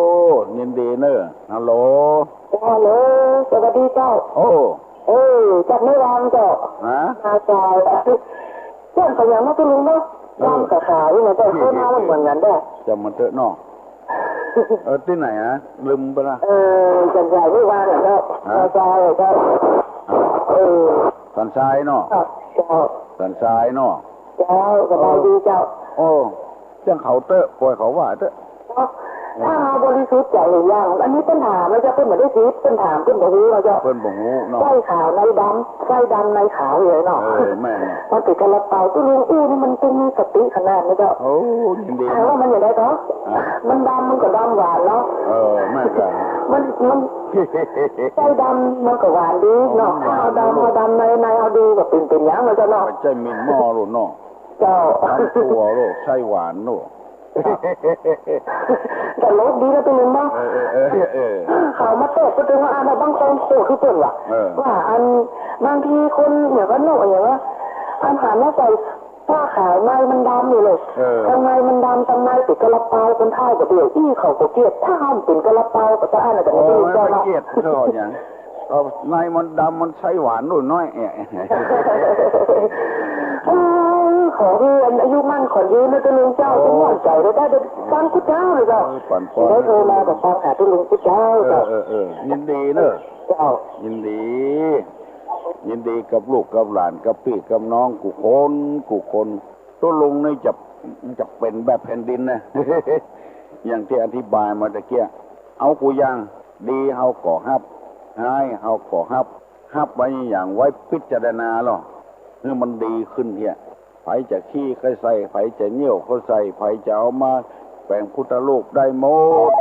ยินดีเน้อ ฮัลโหล ฮัลโหล สวัสดีเจ้า โอ้ เออ จากในวังเจ้า ฮะ มาจาก เจ้าเขายังมาตุ้ลุงเนาะ เออ ดำกับขาวนี่นะเจ้า เออ เกิดมาแล้วเหมือนกั๋นเด้อ จำมันเต๊อะเนาะ เออ ตี้ไหนฮะ ลืมไปละ เออ สันทรายนี่ว่าน่ะเนาะ ฮะ สันทรายเจ้า เออ สันทรายเนาะ เจ้า สันทรายเนาะ เจ้า สบายดีเจ้า โอ้ เจื้องเขาเต๊อะ ป่อยเขาว่าเต๊อะ เนาะ ถ้าเฮาบริสุทธิ์ใจ๋หรือยัง อันนี้เปิ้นถามนะเจ้า เปิ้นบ่ได้ผิด เปิ้นถาม เปิ้นบ่ฮู้นะเจ้า เปิ้นบ่ฮู้เนาะ ไส้ขาวในดำ ไส้ดำในขาวเลยเนาะ เออ แม่นเนาะ มันเป๋นซาลาเปา ตุ้ลุงอู้นี่มันต้องมีสติขนาดนี้เจ้า โอ้ ยินดี ถามว่ามันอย่างไรก็ ฮะ มันดำมันก็ดำหวานเนาะ เออ แม่นกะ มัน มัน ไส้ดำมันก็หวานดีเนาะ อ๋อ ถ้าเฮาดำ หวานเนาะ เฮาดำใน ในเฮาดีก็เป๋น เป๋นหยังเนาะเจ้าเนาะ บ่ใจ้หมิ่นหม้อโลดเนาะ เจ้า ต๋ำถั่วโลด ไส้หวานโลด ตลกดีนะตุ้ลุงเนาะ เออ เออ เออ เออ เขามาเตะประตูมาอ่าน บางคนโขดคือเปิ้นว่ะ เออ ว่าอัน บางทีคนอย่างว่าโน่อย่างว่า อันหันมาใส่ผ้าขาวในมันดำนี่เลย เออ ตังในมันดำ ตังในเป๋นซาลาเปา คนเฒ่าก็เดี๋ยวอี้เขาก็เกลียด ถ้าเฮาเป๋นซาลาเปาก็จะอ่านอะไรกัน โอ้ ไม่รู้เจ้าเนาะ เกลียดเท่าหยัง เอาในมันดำมันไส้หวานโลดน้อยแอะ เออ ขอหื้ออันอายุมั่นขวัญยืนนะเจ้าลุงเจ้า โอ้ จะม่วนใจ๋เลย ได้ ได้ฟังกู้เจ้าเลยเจ้า เออ ปั๋นปอน ได้โทรมาก็ฟังหาเจ้าลุงกู้เจ้า เออ เจ้า เออ เออ ยินดีเน้อ เจ้า ยินดี ยินดีกับลูกกับหลานกับปี้กับน้องกู้คนกู้คน ตุ้ลุงนี่จะ จะเป๋นแบบแผ่นดินนะ อย่างตี้อธิบายมาตะเกียะ เอากู้อย่าง ดีเฮาก็ฮับ ฮ้ายเฮาก็ฮับ ฮับไว้อย่าง ไว้พิจารณาเนาะ หื้อมันดีขึ้นเหีย ใผจะขี้ก็ใส่ ใผจะเยี่ยวก็ใส่ ใผจะเอามาแป๋งพุทธรูปได้หมด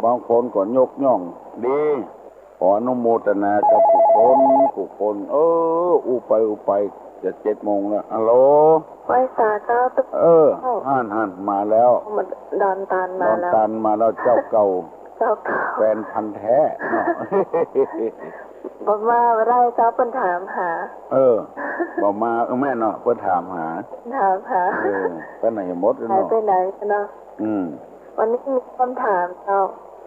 บางคนก็ยกย่อง ดี ขออนุโมทนากับกู้คนกู้คน เออ อู้ไปอู้ไป จะเจ็ดโมงแล้ว ฮัลโหล ไหว้สาเจ้า เออ เจ้า หั้นหั้น มาแล้ว ดอนตันมาแล้ว ดอนตันมาแล้ว เจ้าเก่า เจ้าเก่า แฟนพันธุ์แท้เนาะ บ่มาบ่ได้เจ้า เปิ้นถามหา เออ บ่มา เออ แม่นเนาะ เปิ้นถามหา ถามหา เออ ไปไหนหมดแล้วเนาะ หายไปไหนเนาะ อืม วันนี้มีกำถามเจ้า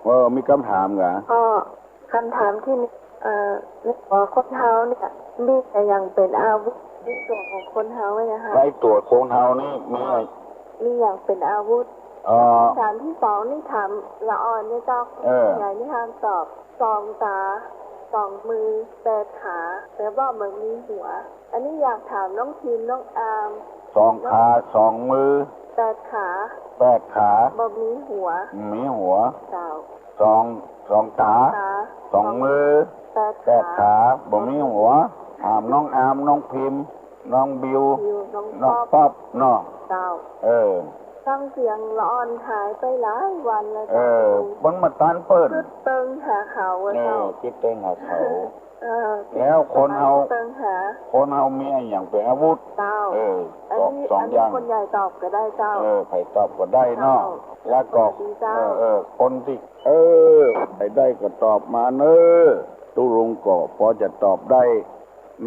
เออ มีกำถามเหรอ ก็ กำถามตี้นึ่ง เอ่อ ในตั๋วคนเฮาเนี่ย มีอะหยังเป๋นอาวุธ ในตั๋วของคนเฮาเนี่ยค่ะ ในตั๋วคนเฮานี่มี มีอะหยังเป๋นอาวุธ เอ่อ กำถามตี้สองนี่ถามละอ่อนเนี่ยเจ้า เออ ใหญ่นี่ห้ามตอบ สองต๋า สองมือ แปดขา แต่ว่าบ่มีหัว อันนี้อยากถามน้องพิม น้องอาม สองขา สองมือ แปดขา แปดขา บ่มีหัว มีหัว เจ้า สอง สองต๋า ต๋า สองมือ แปดขา แปดขา บ่มีหัว ถามน้องอาม น้องพิมพ์ น้องบิว บิว น้อง น้องป๊อป ป๊อปเนาะ เจ้า เออ ฟังเสียงละอ่อนหายไปหลายวันแล้ว เออ เจ้า มันมาตันเปิ้น กึ๊ดเติงหาเขาอะ เออ เจ้า กึ๊ดเติงหาเขา เออ แล้วคนเฮา กึ๊ดเติงหา คนเฮามีอะหยังเป๋นอาวุธ เจ้า เออ อันนี้ ตอบสองอย่าง อันนี้คนใหญ่ตอบก็ได้เจ้า เออ ใผตอบก็ได้เนาะ เจ้า แล้วก็ สวัสดีเจ้า เออ เออ คนตี้ เออ ใผได้ก็ตอบมาเน่อ ตุ๊ลุงก็ปอจะตอบได้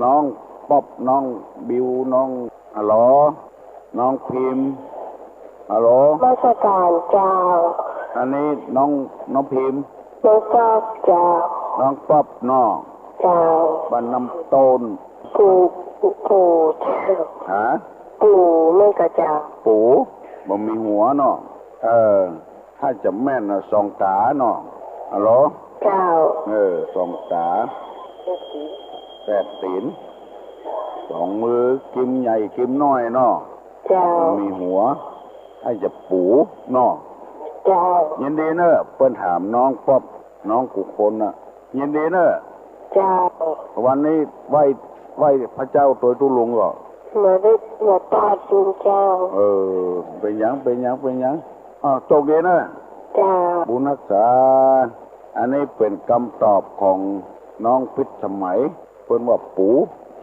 น้องป๊อป น้องบิว น้อง ฮัลโหล น้องพิมพ์ ฮัลโหล นมัสก๋านเจ้า อันนี้น้อง น้องพิมพ์ น้องป๊อปเจ้า น้องป๊อปเนาะ เจ้า บ้านน้ำต้น ปู่ ปู่เจ้า ฮะ ปู่แม่นก่อเจ้า ปู่ บ่มีหัวเนาะ เออ ถ้าจะแม่นน่ะ สองต๋าเนาะ ฮัลโหล เจ้า เออ สองต๋า แสบตี๋น สองมือ กริมใหญ่กริมน้อยเนาะ เจ้า มีหัว ถ้าจะปู่เนาะ เจ้า ยินดีเน่อ เปิ้นถามน้องป๊อป น้องกู้คนน่ะ ยินดีเน่อ เจ้า วันนี้ไหว้ ไหว้พระเจ้าตวยตุ๊ลุงก่อ บ่ได้ บ่ตาดจริงเจ้า เออ เป๋นหยัง เป๋นหยัง เป๋นหยัง อ้าว โจคดีเน่อ เจ้า บุญฮักษา อันนี้เป๋นกำตอบของน้องพิษสมัย เปิ้นว่าปู่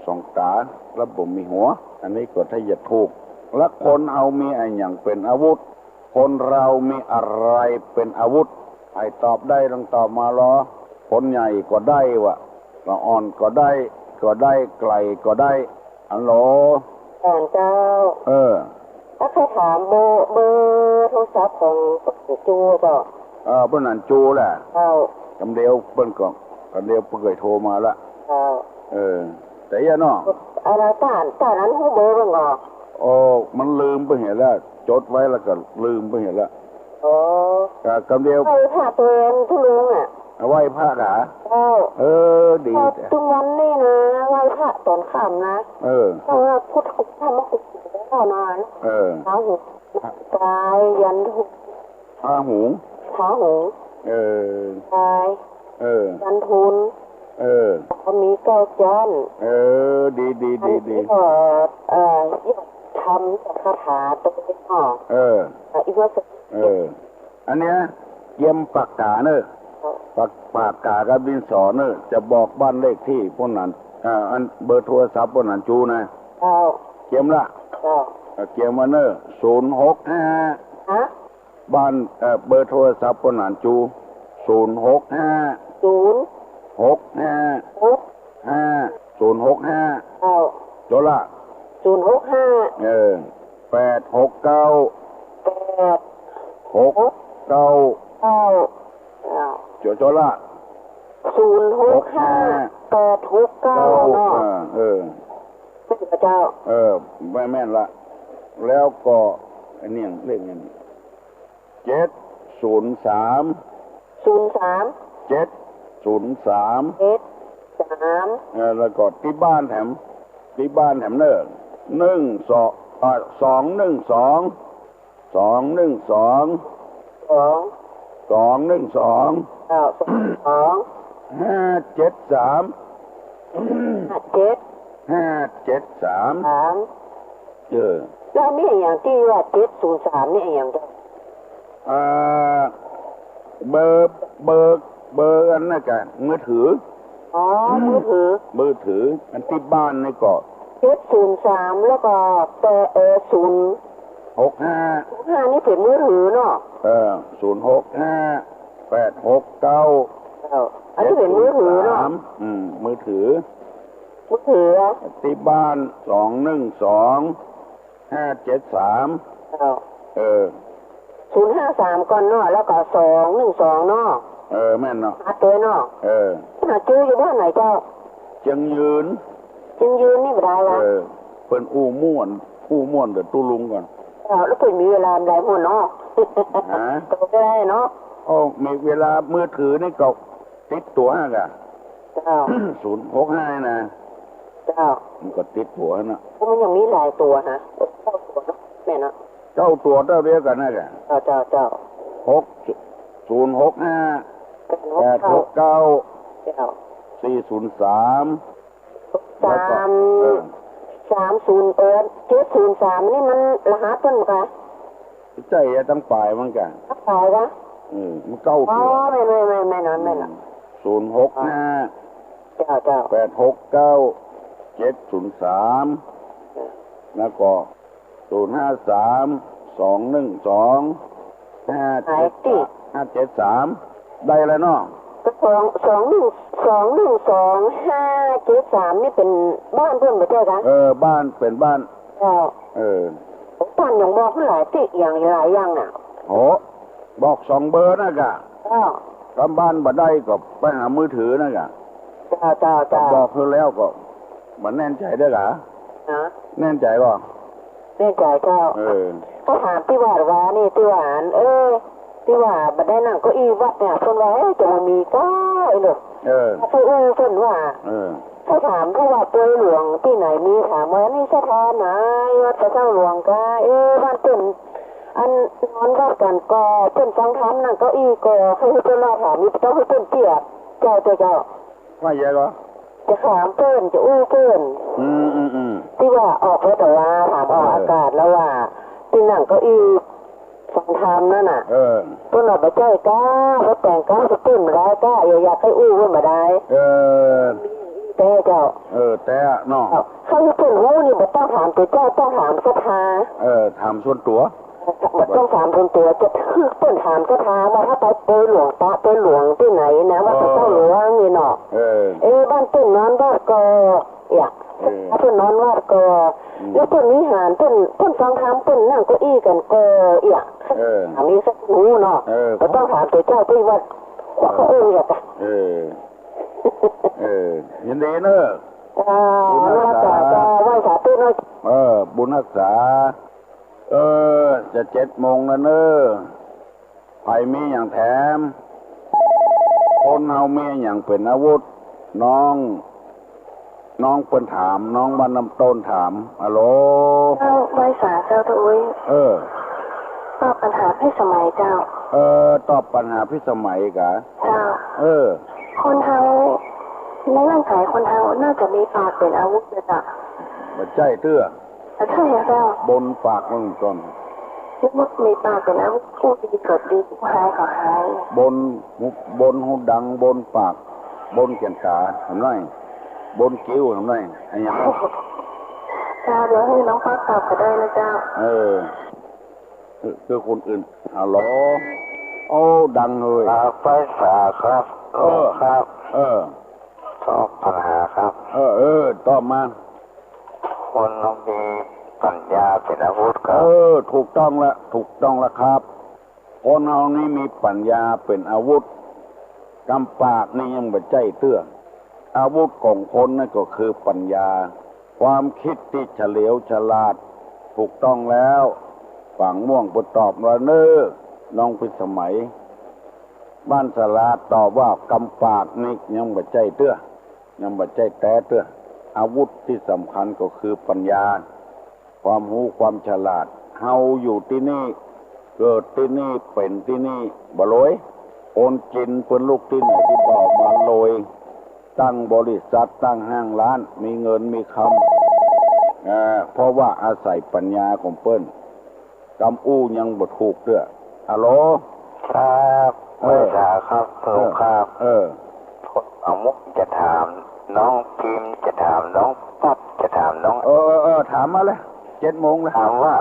สองต๋า แล้วบ่มีหัว อันนี้ก็ถ้าจะถูก แล้วคนเฮามีอะหยังเป๋นอาวุธ คนเรามีอะไรเป๋นอาวุธ ใผตอบได้ลองตอบมาลอ คนใหญ่ก็ได้วะ ละอ่อนก็ได้ ก็ได้ ไก๋ก็ได้ ฮัลโหล ถามเจ้า เออ ถ้าใค่ถามเบอร์ เบอร์โทรศัพท์ของป้อหนานจู๋เจ้า เออ ป้อหนานจู๋แหละ เจ้า กำเดียวเปิ้นก็ กำเดียวเปิ้นก็โทรมาละ เจ้า เออ แต่เยียะเนาะ อันนั้นต้าน ต้านอั้นฮู้เบอร์เปิ้นก่อ โอ้ มันลืมไปเหียแล้ว จดไว้แล้วก็ลืมไปเหียแล้ว อ๋อ อ่า กำเดียว ไหว้พระตวยตุ๊ลุงอะ ไหว้พระกา เจ้า เออ ดี เพราะทุกวันนี้นะ ไหว้พระต๋อนค่ำนะ เออ เพราะว่าพุทธคุณธรรมคุณพ่อนอน เออ พระหุง กายยันทุน พระหุง พระหุง เออ กาย เออ ยันทุน เออ แล้วก็มีเก้าจ้อน เออ ดี ดี ดี อันนี้ก็ เอ่อ ธรรมคาถาตวยเนาะ เออ อ่ะ อีกว่า เออ อันเนี้ย เกียมปากกาเน่อ ปาก ปากกากับดินสอเน่อ จะบอกบ้านเลขที่ป้อหนาน อ่า อันเบอร์โทรศัพท์ป้อหนานจู๋นะ เจ้า เกียมละ เจ้า อ่า เกียมมาเน่อ ศูนย์หกห้า ฮะ บ้าน เอ่อ เบอร์โทรศัพท์ป้อหนานจู๋ ศูนย์หกห้า ศูนย์ หกห้า หก ห้า ศูนย์หกห้า เจ้า โจละ ศูนย์หกห้า เออ แปดหกเก้า แปด หกเก้า เก้า เจ้า โจ โจละ ศูนย์หกห้า แปดหกเก้า เก้า เนาะ เออ เออ แม่นก่อเจ้า เออ แม่น แม่นละ แล้วก็อันนี้เลขเนี้ย เจ็ดศูนย์สาม ศูนย์สาม เจ็ดศูนย์สาม เจ็ดสาม เออ แล้วก็ตี้บ้านแถม ตี้บ้านแถมเน่อ หนึ่งสอง อ่า สองหนึ่งสอง สองหนึ่งสอง สอง สองหนึ่งสอง เก้าสอง ห้าเจ็ดสาม ห้าเจ็ด ห้าเจ็ดสาม สาม เออ แล้วมีอะหยังตี้ว่าเจ็ดศูนย์สามนี่อะหยังเจ้า อ่า เบอร์ เบอร์ เบอร์อันนั้นกะ มือถือ อ๋อ มือถือ มือถือ อันตี้บ้านนี่ก็ เจ็ดศูนย์สาม แล้วก็แปด เอ่อ ศูนย์หกห้า ศูนย์ห้า นี่เป๋นมือถือเนาะ เออ ศูนย์หกห้า แปดหกเก้า เจ้า อันนี้เป๋นมือถือเนาะ เจ็ดศูนย์สาม อืม มือถือ มือถือ ตี้บ้าน สองหนึ่งสอง ห้าเจ็ดสาม เจ้า เออ ศูนย์ห้าสาม ก่อนเนาะ แล้วก็ สองหนึ่งสอง เนาะ เออ แม่นเนาะ หาตวยเนาะ เออ ป้อหนานจู๋อยู่บ้านไหนเจ้า เจียงยืน เจียงยืนนี่บ่ได้วะ เออ เปิ้นอู้ม่วน อู้ม่วนกับตุ๊ลุงก่อน เจ้า แล้วเปิ้นมีเวลาบ่ได้ม่วนเนาะ ฮะ ก็บ่ได้เนาะ โอ้ มีเวลา มือถือนี่ก็ติดตั๋วกะ เจ้า ศูนย์หกห้า นะ เจ้า มันก็ติดตั๋วนะ เพราะมันยังมีหลายตั๋วนะ เก้าตั๋วเนาะ แม่นเนาะ เก้าตั๋วเต้าเดียวกั๋นนะกะ เจ้า เจ้า เจ้า หก ศูนย์หกห้า แปดหกเก้า เก้า เจ้า สี่ศูนย์สาม แล้วก็ สาม เออ สามศูนย์ เออ เจ็ดศูนย์สาม นี่มันรหัสเปิ้นกะ ใจ้อะ ตังป๋ายมันกะ ตังป๋ายกะ อืม มันเก้า อ๋อ ตั๋ว แม่น แม่น แม่น แม่น แม่น อืม ศูนย์หกห้า เจ้า เจ้า แปดหกเก้า เจ็ดศูนย์สาม แล้วก็ ศูนย์ห้าสาม สองหนึ่งสอง ห้าเจ็ด หายติ ห้าเจ็ดสาม ได้แล้วเนาะ สอง สองหนึ่ง สองหนึ่งสอง ห้าเจ็ดสาม นี่เป๋นบ้านเปิ้นบ่ใจ้กะ เออ บ้าน เป๋นบ้าน เจ้า เออ บ้านยังบอกหลายติ อย่างหลายอย่างน่ะ โห บอกสองเบอร์นะกะ เจ้า ถ้าบ้านบ่ได้ก็ไปหามือถือนะกะ เจ้า เจ้า เจ้า บอกเพิ่นแล้วก็บ่แน่นใจ๋เด้อกะ ฮะ แน่นใจ๋บ่ แน่นใจ๋เจ้า เออ ถ้าถามตี้ว่า ว่านี่ตี้ว่าอัน เออ ตี้ว่าบ่ได้นั่งเก้าอี้วัดเนี่ย เปิ้นว่า เอ้ย จะบ่มีก้า ไอ้หนุ่ม เออ ถ้าไปอู้เปิ้นว่า เออ ถ้าถามตี้ว่าปวยหลวงตี้ไหนมี ถามว่านี่ศรัทธาไหน วัดพระเจ้าหลวงกา เอ้ย บ้านเปิ้น อันนอนวัดกั๋นก่อ เปิ้นฟังธรรมนั่งเก้าอี้ก่อ ใค่เปิ้นว่าถามนี่ต้องใค่เปิ้นเตี้ย เจ้า เจ้า เจ้า ว่าอย่างไรก็ จะถามเปิ้น จะอู้เปิ้น อืม อืม อืม ตี้ว่าออกแล้วแต่ว่าถามออก เออ อากาศแล้วว่า ตี้นั่งเก้าอี้ฟังธรรมนั่นน่ะ เออ เปิ้นว่าบ่ใจ้ก้า บ่แต่งก้า เปิ้นบ่ได้ก้า อย่า อยากใค่อู้เปิ้นบ่ได้ เออ แต๊เจ้า เออ แต๊เนาะ ใค่เปิ้นฮู้นี่บ่ต้องถามตั๋วเจ้า ต้องถามศรัทธา เออ ถามส่วนตั๋ว บ่ต้องถามส่วนตั๋ว จะถือเปิ้นถามศรัทธาว่าถ้าไปปวยหลวง ตะปวยหลวงตี้ไหนนะ วัดพระเจ้าหลวงนี่เนาะ เออ เอ้ย บ้านเปิ้นนอนวัดก่อ เอ้ย เออ ถ้าเปิ้นนอนวัดก่อ อืม แล้วเปิ้นวิหาร เปิ้น เปิ้นฟังธรรม เปิ้นนั่งเก้าอี้กั๋นก่อ เอ้ย เออ ถามนี่สักฮู้เนาะ เออ บ่ต้องถามตั๋วเจ้าตี้วัด เออ เขาอู้เอ้ย เออ เออ ยินดีเนอะ อ่า บุญฮักษา นมัสการเจ้า ไหว้สาธุเนาะ เออ บุญฮักษา เออ จะเจ็ดโมงแล้วเนอะ ใผมีหยังแถม คนเฮามีหยังเป๋นอาวุธ น้อง น้องเปิ้นถาม น้องบ้านน้ำต้นถาม ฮัลโหล เจ้า ไหว้สาเจ้าตะอุ๊ย เออ ตอบปัญหาพิสมัยเจ้า เออ ตอบปัญหาพิสมัยกะ เจ้า เออ คนเฮา ในร่างกายคนเฮาน่าจะมีปากเป๋นอาวุธเลยจ้ะ บ่ใจ้เตื้อ บ่ใจ้อะเจ้า บนปากมึงก่อน นึกว่ามีปากเป๋นอาวุธ อู้ดีเกิดดี อู้ฮ้ายก็ฮ้าย บนหู บนหูดัง บนปาก บนแก่นต๋า หันไหม บนคิ้ว หันไหม อะหยัง เจ้า เดี๋ยวหื้อน้องป๊อปตอบก็ได้นะเจ้า เออ คือ คือคนอื่น ฮัลโหล โอ้ ดังเลย อ่า ไหว้สาครับ เออ ครับ เออ ตอบปัญหาครับ เออ เออ ตอบมา คนเรามีปัญญาเป๋นอาวุธครับ เออ ถูกต้องละ ถูกต้องละครับ คนเฮานี่มีปัญญาเป๋นอาวุธ กำปากนี่ยังบ่ใจ้เตื้อ อาวุธของคนนั่นก็คือปัญญา ความคิดตี้เฉลียวฉลาด ถูกต้องแล้ว ปางม่วงเปิ้นตอบว่าเน้อ น้องพิสมัย บ้านสาราตอบว่ากำปากนี่ยังบ่ใจ้เตื้อ ยังบ่ใจ้แต๊เตื้อ อาวุธตี้สำคัญก็คือปัญญา ความฮู้ความฉลาด เฮาอยู่ตี้นี่ เกิดตี้นี่ เป๋นตี้นี่ บ่รวย คนจีนเปิ้นลุกตี้ไหนตี้บ่มารวย ตั้งบริษัท ตั้งห้างร้าน มีเงินมีคำ อ่า เพราะว่าอาศัยปัญญาของเปิ้น กำอู้ยังบ่ถูกเตื้อ ฮัลโหล ครับ เออ ไหว้สาครับ เออ ถูกครับ เออ ผมเอามุกจะถามน้องพิมพ์ จะถามน้องป๊อป จะถามน้อง เออ เออ เออ ถามมาเลย เจ็ดโมงแล้ว ถามว่า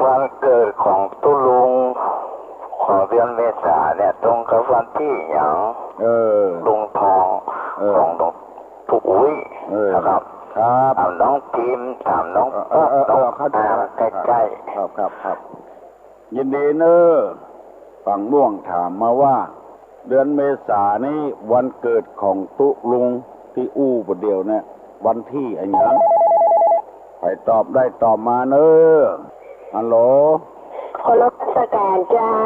วันเกิดของตุ๊ลุงของเดือนเมษาเนี่ย ตรงกับวันตี้หยัง เออ ลุงทอง เออ ของหลวงปู่อุ๊ย เออ นะครับ ครับ ถามน้องพิมพ์ ถามน้องป๊อป เออ เออ เออ น้อง เข้าใจ๋ อาร์ม ครับ ใก้ๆ ครับ ครับ ครับ ยินดีเน้อ ปางม่วงถามมาว่า เดือนเมษานี้วันเกิดของตุ๊ลุงตี้อู้บ่าเดี่ยวเนี่ย วันตี้อะหยัง ใผตอบได้ตอบมาเน้อ ฮัลโหล ขอรบนมัสการเจ้า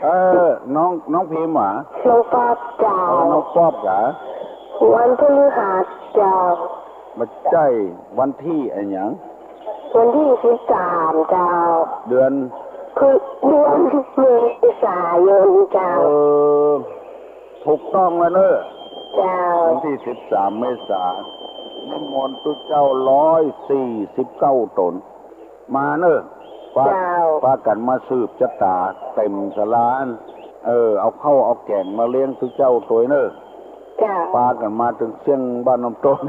เออ น้อง น้องพิมพ์หวา น้องป๊อปเจ้า เออ น้องป๊อปกา วันพฤหัสเจ้า บ่ใจ้ วันตี้อะหยัง วันตี้สิบสามเจ้า เดือน คือเดือนเมษายนเจ้า เออ ถูกต้องแล้วเน้อ เจ้า วันตี้สิบสามเมษา นิมนต์ตุ๊เจ้าร้อยสี่สิบเก้าต๋น มาเน่อ ปา เจ้า ปากั๋นมาสืบจะต๋าเต๋มศาลาอั้น เออ เอาข้าวเอาแก๋งมาเลี้ยงตุ๊เจ้าตวยเน่อ เจ้า ปากั๋นมาเถิงเสี้ยงบ้านน้ำต้น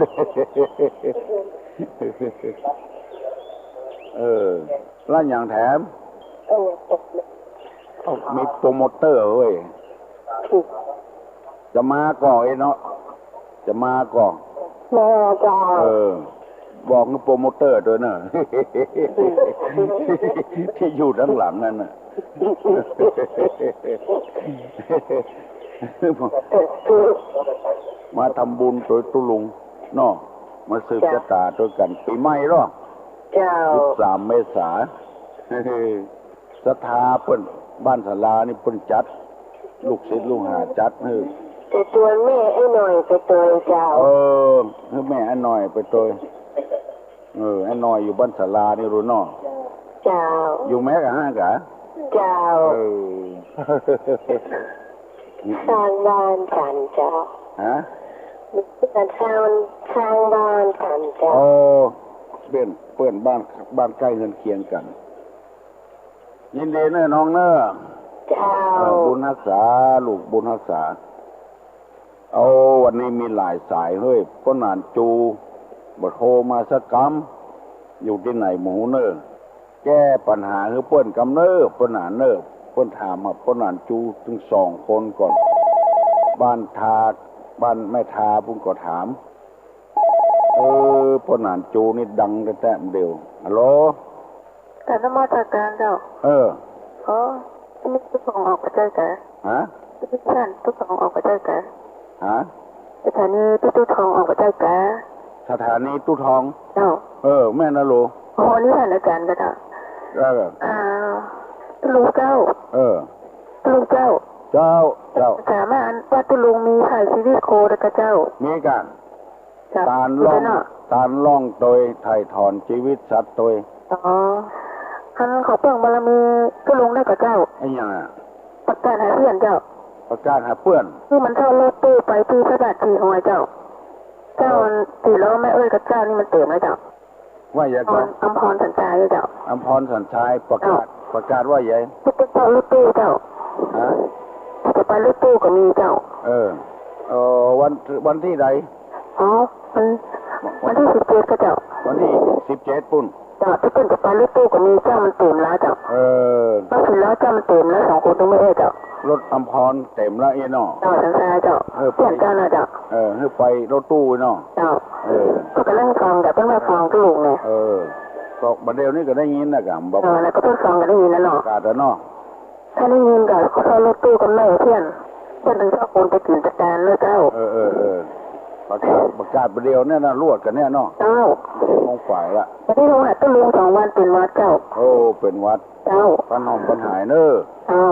เออ แล้วหยังแถม เออ มีโปรโมเตอร์เว้ย จะมาก่อเอ้ยเนาะ จะมาก่อ มาก่อ เออ บอกหื้อโปรโมเตอร์ตวยเน่อ ตี้อยู่ตังหลังนั้นน่ะ มาทำบุญตวยตุ๊ลุงเนาะ มาสืบ เจ้า จะต๋าตวยกั๋น ปี๋ใหม่เนาะ เจ้า สิบสามเมษา ศรัทธาเปิ้น บ้านศาลานี่เปิ้นจัด ลูกศิษย์ลูกหาจัดหื้อ จะจวนแม่ไอ้หน่อยไปตวยเจ้า เออ หื้อแม่ไอ้หน่อยไปตวย เออ ไอ้หน่อยอยู่บ้านศาลานี่รู้เนาะ เจ้า อยู่แม่กะห้างกะ เจ้า เออ สร้างบ้านกั๋นเจ้า ฮะ มีเปิ้นสร้าง สร้างบ้านกั๋นเจ้า โอ้ เปิ้น เปิ้นบ้าน บ้านใก้เฮือนเคียงกั๋น ยินดีเน่อน้องเน่อ เจ้า เออ บุญฮักษา ลูกบุญฮักษา เอา วันนี้มีหลายสายเฮ้ย ป้อหนานจู บ่โทรมาสักกำ อยู่ตี้ไหนบ่ฮู้เน่อ แก้ปัญหาหื้อเปิ้นกำเน่อ ป้อหนานเน่อ เปิ้นถามมา ป้อหนานจูตึงสองคนก่อน บ้านทา บ้านแม่ทาปุ้นก็ถาม เออ ป้อหนานจูนี่ดังแต๊ๆ เดียว ฮัลโหล กราบนมัสการเจ้า เออ อ๋อ ตี้นี่ตุ๊ทองออกไปใจ้กา ฮะ ตี้นี่ท่านตุ๊ทองออกไปใจ้กา ฮะ สถานีตี้ตุ๊ทองออกไปใจ้กา สถานีตุ๊ทอง เจ้า เออ แม่นนะลูก อ๋อ นี่ท่านอาจ๋ารย์กาเจ้า เออ อ่า ตุ๊ลุงเจ้า เออ ตุ๊ลุงเจ้า เจ้า เจ้า ถามว่าอันว่าตุ๊ลุงมีถ่ายชีวิตโคตวยกาเจ้า มีกา เจ้า ตานล่อง เนาะ ตานล่องตวย ถ่ายถอนชีวิตสัตว์ตวย อ๋อ อันขอเปิ้งบารมีตุ๊ลุงได้กาเจ้า ไอ้หยังอะ ประกาศหาเปื้อนเจ้า ประกาศหาเปื้อน คือมันเจ้ารถตู้ไปตี้พระบาทสี่ห้อยเจ้า เจ้า เออ อันสี่ล้อแม่เอ้ยกาเจ้านี่มันเต๋มแล้วเจ้า ว่าหยังก่อ อัมพรสัญชัยเจ้า อัมพรสัญชัย ประกาศ เจ้า ประกาศว่าหยัง ตุ๊เจ้ารถตู้เจ้า ฮะ ตุ๊จะไปรถตู้ก็มีเจ้า เออ เออ วัน วันตี้ใด อ๋อ วัน วันตี้สิบเจ็ดกาเจ้า วันตี้สิบเจ็ดปุ้น เจ้า ตุ๊เปิ้นจะไปรถตู้ก็มีเจ้า มันเต๋มแล้วเจ้า เออ รถสี่ล้อเจ้ามันเต๋มแล้ว สองคนตุ๊แม่เอ้ยเจ้า รถอัมพรเต๋มแล้วเอ้ยเนาะ เจ้า สัญชัยเจ้า เออ เปื้อนเจ้าน่ะเจ้า เออ หื้อไปรถตู้เนาะ เจ้า เออ ก็กำลังฟัง แต่เปิ้นว่าฟังถูกไง เออ ก็บัดเดี๋ยวนี้ก็ได้ยินนะกะ บอก เออ แล้วก็เปิ้นฟังก็ได้ยินแล้วเนาะ ประกาศแล้วเนาะ ถ้าได้ยินก็ขอโทษรถตู้กับแม่เพื่อน เปิ้นถึงชอบคนไปกิ๋นตะการเนาะเจ้า เออ เออ เออ ประกาศ ประกาศบัดเดี๋ยวเนี่ยนะ ลวดกั๋นเนี่ยเนาะ เจ้า เจ็ดโมงฝ่ายละ วันนี้ลงหาตุ๊ลุงสองวันเป๋นหวัดเจ้า โอ้ เป๋นหวัด เจ้า พลันหอมพลันหายเน่อ เจ้า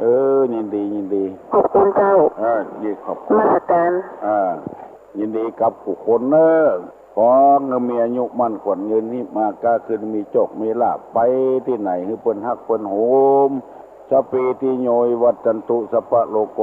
เออ ยินดี ยินดี ขอบคุณเจ้า เออ ดี ขอบคุณ นมัสการ เออ ยินดีกับกู้คนเน่อ ขอหื้อมีอายุมั่นขวัญยืน ฮีบมาก้าคืน มีโจคมีลาภ ไปตี้ไหนหื้อเปิ้นฮักเปิ้นโหม สัพพีติโยวิวัชชันตุ สัพพะโรโค